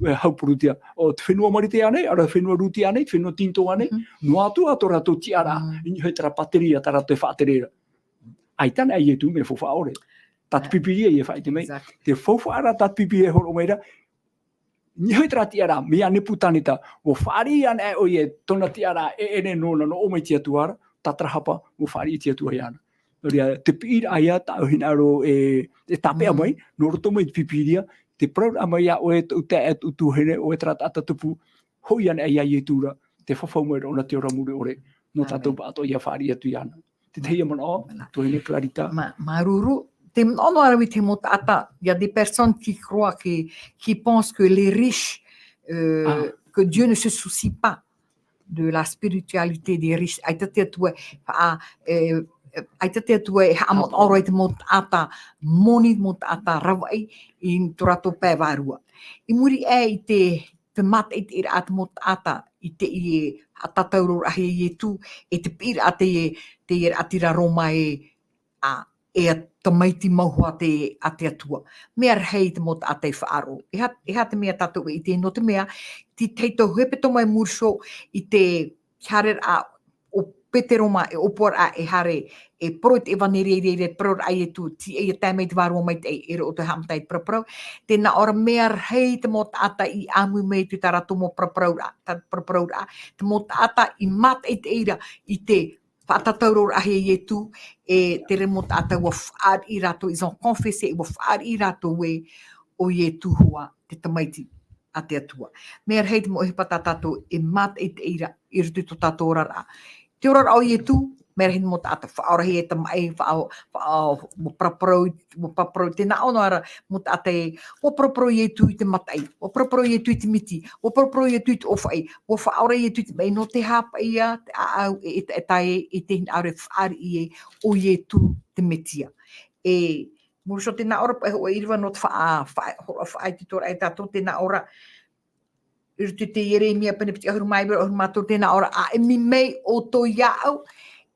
E, haʻapurūtia. ʻO te fenua Marite ānei, ʻaore rā fenua Rutia ānei, te fenua Tinitō ānei, noa atu ā tō rātou tiʻaraʻa, i niʻa i terā pātireia tā rātou e faʻatere ra. ʻAita anaʻe Ietu mea faufaʻa ʻore. Tā te Pīpīria e faʻaʻite mai. Te faufaʻa rā tā te Pīpīria e hōroʻa mai ra, i niʻa i terā tiʻaraʻa, mai iā Nepukaneta, ʻua fāriʻi anaʻe ʻoia i tōna tiʻaraʻa, e, e ʻere nōna nō ʻō mai te Atua ra, tātarahapa, ʻua fāriʻi te Atua iāna. Nō reira, te piʻiraʻa ia, tā ʻoe hinaʻaro e, e tāpeʻa mai, nō roto mai te Pīpīria, te parauraʻa mai iā ʻoe, tō ʻoe taeaʻe, tō ʻoe tuahine, ʻoe terā taʻata tupu, hoʻi anaʻe iā Ietu ra, tē faufau mai ra ʻōna te ora mure ʻore, nō tātou pāʻatoʻa ʻia fāriʻi atu iāna. Te tahi manaʻo, tuahine Clarita. Mā-, māuruuru, te manaʻo noa ra i te mau taʻata, il y a des personnes qui croient que, qui pensent que les riches, euh, que Dieu ne se soucie pas de la spiritualité des riches. ʻAita te Atua, ʻa, e, e, ʻaita te Atua e haʻamanaʻo roa i te mau taʻata moni, mau taʻata ravaʻi i tō rātou pae vārua. I muri aʻe i te, te mātaʻitaʻiraʻa a te mau taʻata i teie haʻatātauro rahi a Ietu, e te piʻiraʻa teie, teie raʻatira Roma e, ʻa, e tamaiti mau hoʻi a te, a te Atua. Mea rahi te mau taʻata e faʻaroʻo. E aha, e aha te mea tātou e ʻite, nō te mea, te tahi tau hepetoma e muri iho i te haereraʻa o Petero mā, e ʻōpuaraʻa, e haere, e parau i te ʻevaneria i reira, e parau ra ʻo Ietu, tīaʻi ʻia tae mai te Vārua Maitaʻi, e riro ʻoutou e haʻamata i te paraparau. Tē nā ʻō ra, mea rahi te mau taʻata i ʻāmui mai i tā rātou mau paraparauraʻa, tā paraparauraʻa, te mau taʻata i mātaʻitaʻi ra i te faʻatātauro rahi a Ietu, e te reira mau taʻata ʻua fāriʻi rātou, ils ont confessé, ʻua fāriʻi rātou ē, ʻo Ietu Iehova, te Tamaiti a te Atua. Mea rahi te mau ʻohipa tā tātou e mātaʻitaʻi ra i roto i tō tātou oraraʻa. Te oraraʻa o Ietu, mea rahi te mau taʻata, faʻaorahia e te maʻi, faʻa-, faʻa-, ʻua paraparau, ʻua paraparau, tē nā ʻō noa ra, mau taʻata ē, ʻua paraparau Ietu i te mataʻi, ʻua paraparau Ietu i te miti, ʻua paraparau Ietu i te ʻōfaʻi, ʻua faʻaora Ietu i te maʻi, nō te haʻapaʻo ia, te ʻāʻau, e, e, e tae, e te hinaʻaro e fāriʻi ē, ʻo Ietu te Metia. E, Muri iho, tē nā ʻō ra paʻi hōʻē ʻīrava nō te faʻa-, faʻa-, hōroʻa faʻaitoitoraʻa ia tātou, tē nā ʻō ra, i roto i te Ieremia pene piti ʻahuru mā iva, ʻahuru mā toru, tē nā ʻō ra, ʻāʻemi mai ʻoutou iāʻu,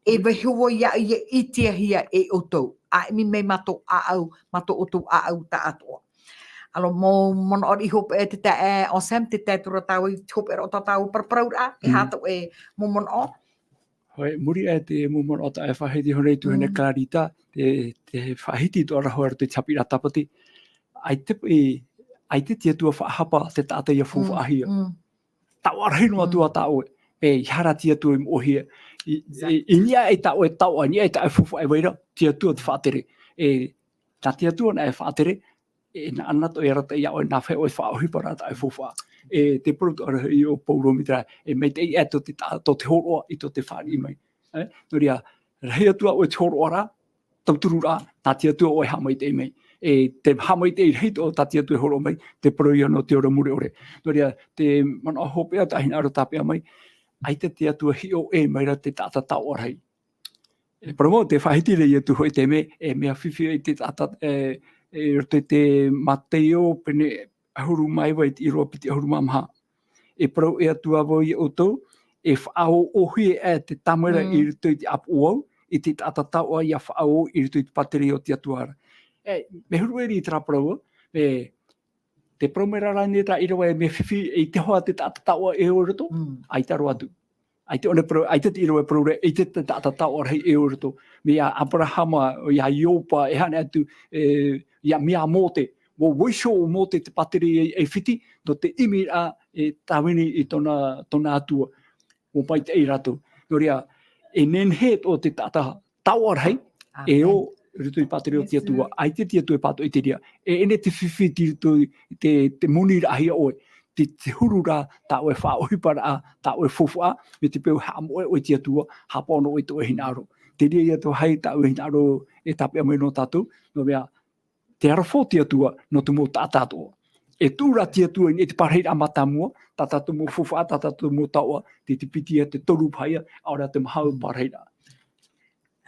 e vaiiho vau iāʻu ʻia ʻitehia e ʻoutou. ʻĀʻemi mai mā tō ʻāʻau, mā tō ʻoutou ʻāʻau tāʻātoʻa. Alors, mau manaʻo riʻi hopeʻa te taeaʻe Anselme, tē tae atu ra tāua i te hopeʻa ra o tā tāua paraparauraʻa, e Mm. aha tō ʻoe mau manaʻo? Hoi, muri aʻe i te mau manaʻo tā ʻoe e faʻahiti iho nei, tuahine Mm. Clarita, te, te faʻahiti atoʻa ra hoʻi i roto i te haʻapiʻiraʻa Tāpati. ʻAita e, ʻaita te Atua faʻahapa te taʻata ʻia Mm, faufaʻahia. mm. Taoʻa rahi noa atu Mm. ā tā ʻoe. E, ʻeiaha te Atua i moʻehia. I, Exact. i, i niʻa i tā ʻoe taoʻa, i niʻa i tā ʻoe faufaʻa, e vai ra te Atua te faʻatere. E, nā te Atua nā e faʻatere, e, nā, nā ʻō atoʻa ra ia ʻoe, nā fea ʻoe faʻaʻohiparaʻa tā ʻoe faufaʻa. E, tē parau atoʻa ra hoʻi ʻo Paulo mai terā, e maitaʻi aʻe tō te ta-, tō te hōroʻa i tō te fāriʻi mai. E, nō reira, rahi atu ā ʻoe te hōroʻaraʻa, tautururaʻa, nā te Atua ʻoe e haʻamaitaʻi mai. E, te haʻamaitaʻi rahi atoʻa tā te Atua e hōroʻa mai, te parau ia nō te ora mure ʻore. Nō reira, te manaʻo hopeʻa tā hinaʻaro tāpeʻa mai, ʻaita te Atua hiʻo ʻē mai ra te taʻata taoʻa rahi. E parau mau, tē faʻahiti ra Ietu hoʻi i te mea, e mea fifi i te taʻata, e, e roto i te Mataio pene ʻahuru mā iva i te ʻīrava piti ʻahuru mā maha. E parau ʻē atu ā vau ia ʻoutou, e faʻaōʻōhia aʻe te tāmau ra Mm. i roto i te ʻāpoʻo au, i te taʻata taoʻa ʻia faʻaō i roto i te pātireia o te Atua ra. E, mea huru ʻē riʻi terā parau, e, tē parau mai ra rānei terā ʻīrava e mea fifi i te hoa te taʻata taoʻa e ō i roto? Mm. ʻAita roa atu. ʻAita ʻōna e parau, ʻaita te ʻīrava e parau ra, ʻaita te taʻata taoʻa rahi e ō i roto. Mea Aperahama, ia Ioba, e aha atu, e, ia, mea Mōte. ʻUa vaiiho ʻo Mōte i te pātireia i ʻAifiti, nō te ʻimiraʻa e tāvini i tōna, tōna Atua. ʻUa maitaʻi rātou. Nō reira, e nehenehe atoʻa te taʻata taoʻa rahi, e ʻo Amen. i roto i te pātireia o te Yes, Atua. Lord. ʻAita te Atua e pātoʻi i te reira. E ʻere te fifi i roto i te, te moni rahi a ʻoe. Te, te huru ra tā ʻoe faʻaʻohiparaʻa, tā ʻoe faufaʻa, mai te peu haʻamoʻe ʻoe i te Atua, haʻapaʻo noa ʻoe i tō ʻoe hinaʻaro. Te reira atoʻa hoʻi tā ʻoe hinaʻaro e tāpeʻa mai nō tātou, nō te mea, te aroha o te Atua, nō te mau taʻata atoʻa. E tuʻu ra te Atua i niʻa i te parahiraʻa mātāmua, tā tātou mau faufaʻa, tā tātou mau taoʻa, te, te piti ʻe te toru paha ia, ʻaore rā te maha o Mm. parahiraʻa.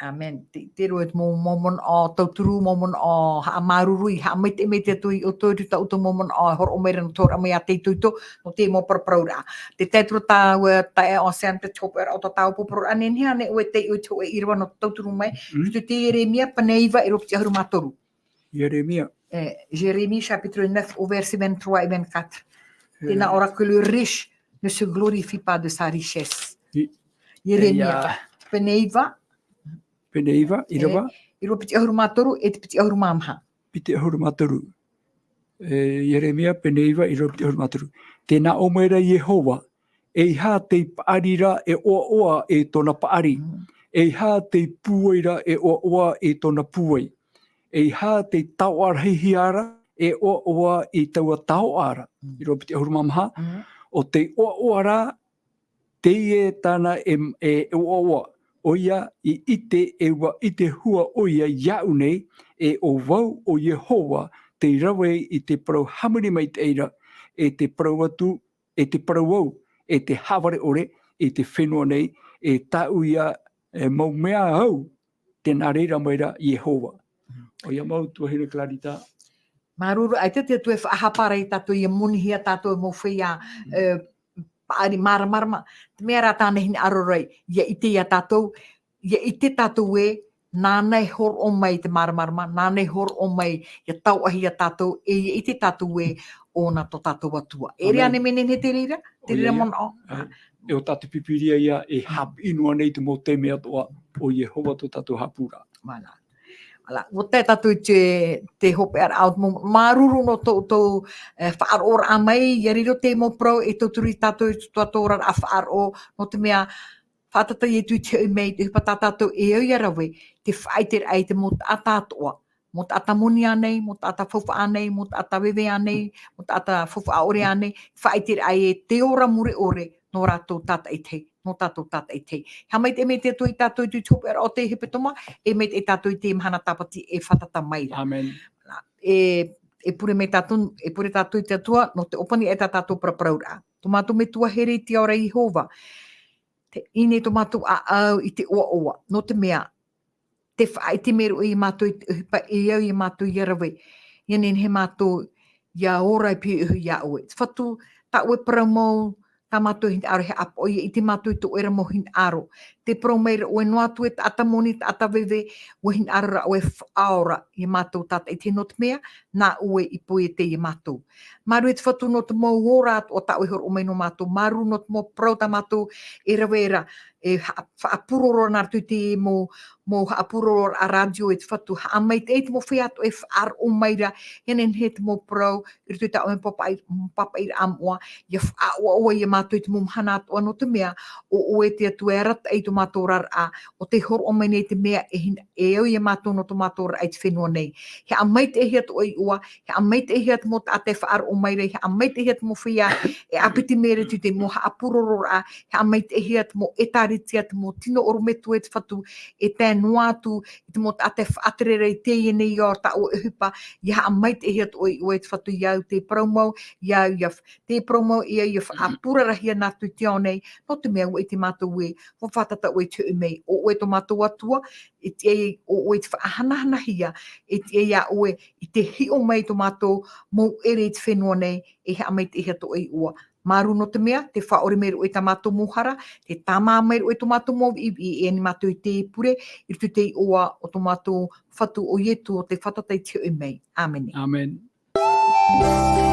Amen. Te, te roa mau, mau manaʻo tauturu, mau manaʻo haʻamāuruuru, haʻamaitaʻi mai te Atua ia ʻoutou, i tā ʻoutou mau manaʻo, e hōroʻa mai ra nō te hōroʻa mai ia te itoito, nō te mau paraparauraʻa. Tē tae atu ra tāua, taeaʻe Anselme, te hopeʻa ra o tā tāua paraparauraʻa, nehenehe ānei ʻoe e taiʻo i te hōʻē ʻīrava nō te tauturu mai, Mm. i te Ieremia, pene iva, ʻīrava piti ʻahuru mā toru. Ieremia. Eh, Jérémie chapitre neuf au verset vingt-trois et vingt-quatre. Tē nā ʻō ra que le riche ne se glorifie pas de sa richesse. I-, Ieremia, ia. pene iva. Pene iva, ʻīrava. Eh, ʻīrava piti ʻahuru mā toru e te piti ʻahuru mā maha. Piti ʻahuru mā toru. Eh, Ieremia, pene iva, ʻīrava piti ʻahuru mā toru. Tē nā ʻō mai ra Iehova, ʻeiaha tei paʻari ra e ʻoaʻoa i tōna paʻari. Mm. ʻEiaha tei pūai ra e ʻoaʻoa i tōna pūai. ʻEiaha tei taoʻa rahihia ra e ʻoaʻoa i taua taoʻa ra. Mm. ʻĪrava piti ʻahuru mā maha. Mm. ʻO tei ʻoaʻoa rā, teie tāna e, e, e ʻoaʻoa. ʻOia i ʻite, e ʻua ʻite hua ʻoia iāʻu nei, e ʻo vau ʻo Iehova, tei rave i te parau hāmani maitaʻi ra, e te parau atu, e te parau au, e te haʻavare ʻore, i te fenua nei, e tāʻu ia, e mau mea au, tē nā reira mai ra Iehova. Mm. ʻOia mau, tuahine Clarita. Māuruuru, ʻaita te Atua e faʻahapa ra ia tātou, ʻia monihia tātou e mau feiā, Mm. e, paʻari māramarama. Te mea rā tāna hinaʻaro ra, ʻia ʻite ia tātou, ʻia ʻite tātou ē, nāna e hōroʻa mai te māramarama, nāna e hōroʻa mai, ʻia taoʻahia tātou, e ʻia ʻite tātou ē, ʻōna tō tātou Atua. E ʻere Amen. ānei e nehenehe te reira, te reira ʻOia. manaʻo. Amen. e ʻo tātou Pīpīria ia e haʻapiʻi noa nei te mau taime atoʻa o Iehova tō tātou haʻapūraʻa. Mālō. Mālō. ʻUa tae tātou i te, te hopeʻaraʻa o te mau, māuruuru nō tō, tō, e, faʻaroʻoraʻa mai, ʻia riro te mau parau e tauturu ia tātou i tō tātou oraraʻa faʻaroʻo, nō te mea, fātata Ietu i te hoʻi mai, te ʻohipa tā tātou e au ʻia rave, te faʻaʻiteraʻa i te mau taʻata atoʻa, mau taʻata moni ānei, mau taʻata faufaʻa ānei, mau taʻata veve ānei, mau taʻata faufaʻa ʻore ānei, faʻaʻiteraʻa e te ora mure ʻore nō rātou tātaʻitahi, nō tātou tātaʻitahi. Haʻamaitaʻi mai te Atua ia tātou i te hopeʻaraʻa o te hepetoma, e maitaʻi tātou i te mahana tāpati e fātata mai ra. Amen. E, e pure mai tātou, e pure tātou i te Atua, nō te ʻōpani aʻe tā tātou paraparauraʻa. Tō mātou Metua here i te ao ra Iehova. Te, ʻī nei tō mātou ʻāʻau i te ʻoaʻoa, nō te mea, te faʻaʻite mai roa ia mātou i te ʻohipa e au ia mātou ʻia rave, ʻia nehenehe mātou ʻia ora e pīhaʻi iho ia ʻoe. Te Fatu, tā ʻoe parau mau, tā mātou e hinaʻaro e haʻapaʻo ʻia ʻite mātou i tō ʻoe ra mau hinaʻaro. Tē parau mai ra ʻoe noa atu e taʻata moni, taʻata veve, ʻua hinaʻaro ra ʻoe e faʻaora ia mātou tātaʻitahi nō te mea, nā ʻoe i poiete ia mātou. Māuruuru te Fatu nō te mau ora atoʻa tā ʻoe e hōroʻa mai nō mātou. Māuruuru nō te mau parau tā mātou e rave ra, e ha-, faʻapūroro nā roto i te mau, mau haʻapūrororaʻa rātio e te Fatu. Haʻamaitaʻi te mau feiā atoʻa e faʻaroʻo mai ra, ʻia nehenehe te mau parau, i roto i tā ʻoe mau pāpaʻi-, pāpaʻiraʻa moʻa, ʻia faʻaʻoaʻoa ia mātou i te mau mahana atoʻa nō te mea, ʻo ʻoe te Atua e arataʻi i tō mātou oraraʻa, ʻo tē hōroʻa mai nei te mea e hina-, e au ia mātou nō tō mātou oraraʻa i te fenua nei. Haʻamaitaʻihia tō ʻoe iʻoa, haʻamaitaʻihia te mau taʻata e faʻaroʻo mai ra, haʻamaitaʻihia te mau feiā e ʻāpiti mai ra i te mau haʻapūrororaʻa, haʻamaitaʻihia te mau ʻētāretia, te mau tino ʻorometua e te Fatu, e tae noa atu i te mau taʻata e faʻatere ra i teie nei ao tā ʻoe ʻohipa, ʻia haʻamaitaʻihia tō ʻoe iʻoa e te Fatu ia au te parau mau, ia au ʻia f-, te parau mau ia au ʻia faʻapurarahia nā roto i te ao nei, nō te mea ʻua ʻite mātou ē, ʻua fātata ʻoe i te hoʻi mai, ʻo ʻoe tō mātou Atua, e tiʻa ai ʻo ʻoe i te faʻahanahanahia, e tiʻa ai ʻoe i te hiʻo mai i tō mātou mau ʻere i te fenua nei, e haʻamaitaʻihia tō ʻoe iʻoa. Māuruuru nō te mea, tē faʻaʻore mai ra ʻoe i tā mātou mau hara, tē tāmā mai ra ʻoe i tō mātou mau viʻiviʻi, e ani mātou i te pure, i roto i te iʻoa o tō mātou Fatu ʻo Ietu ʻo tē fātata i te hoʻi mai. ʻĀmene. Amen.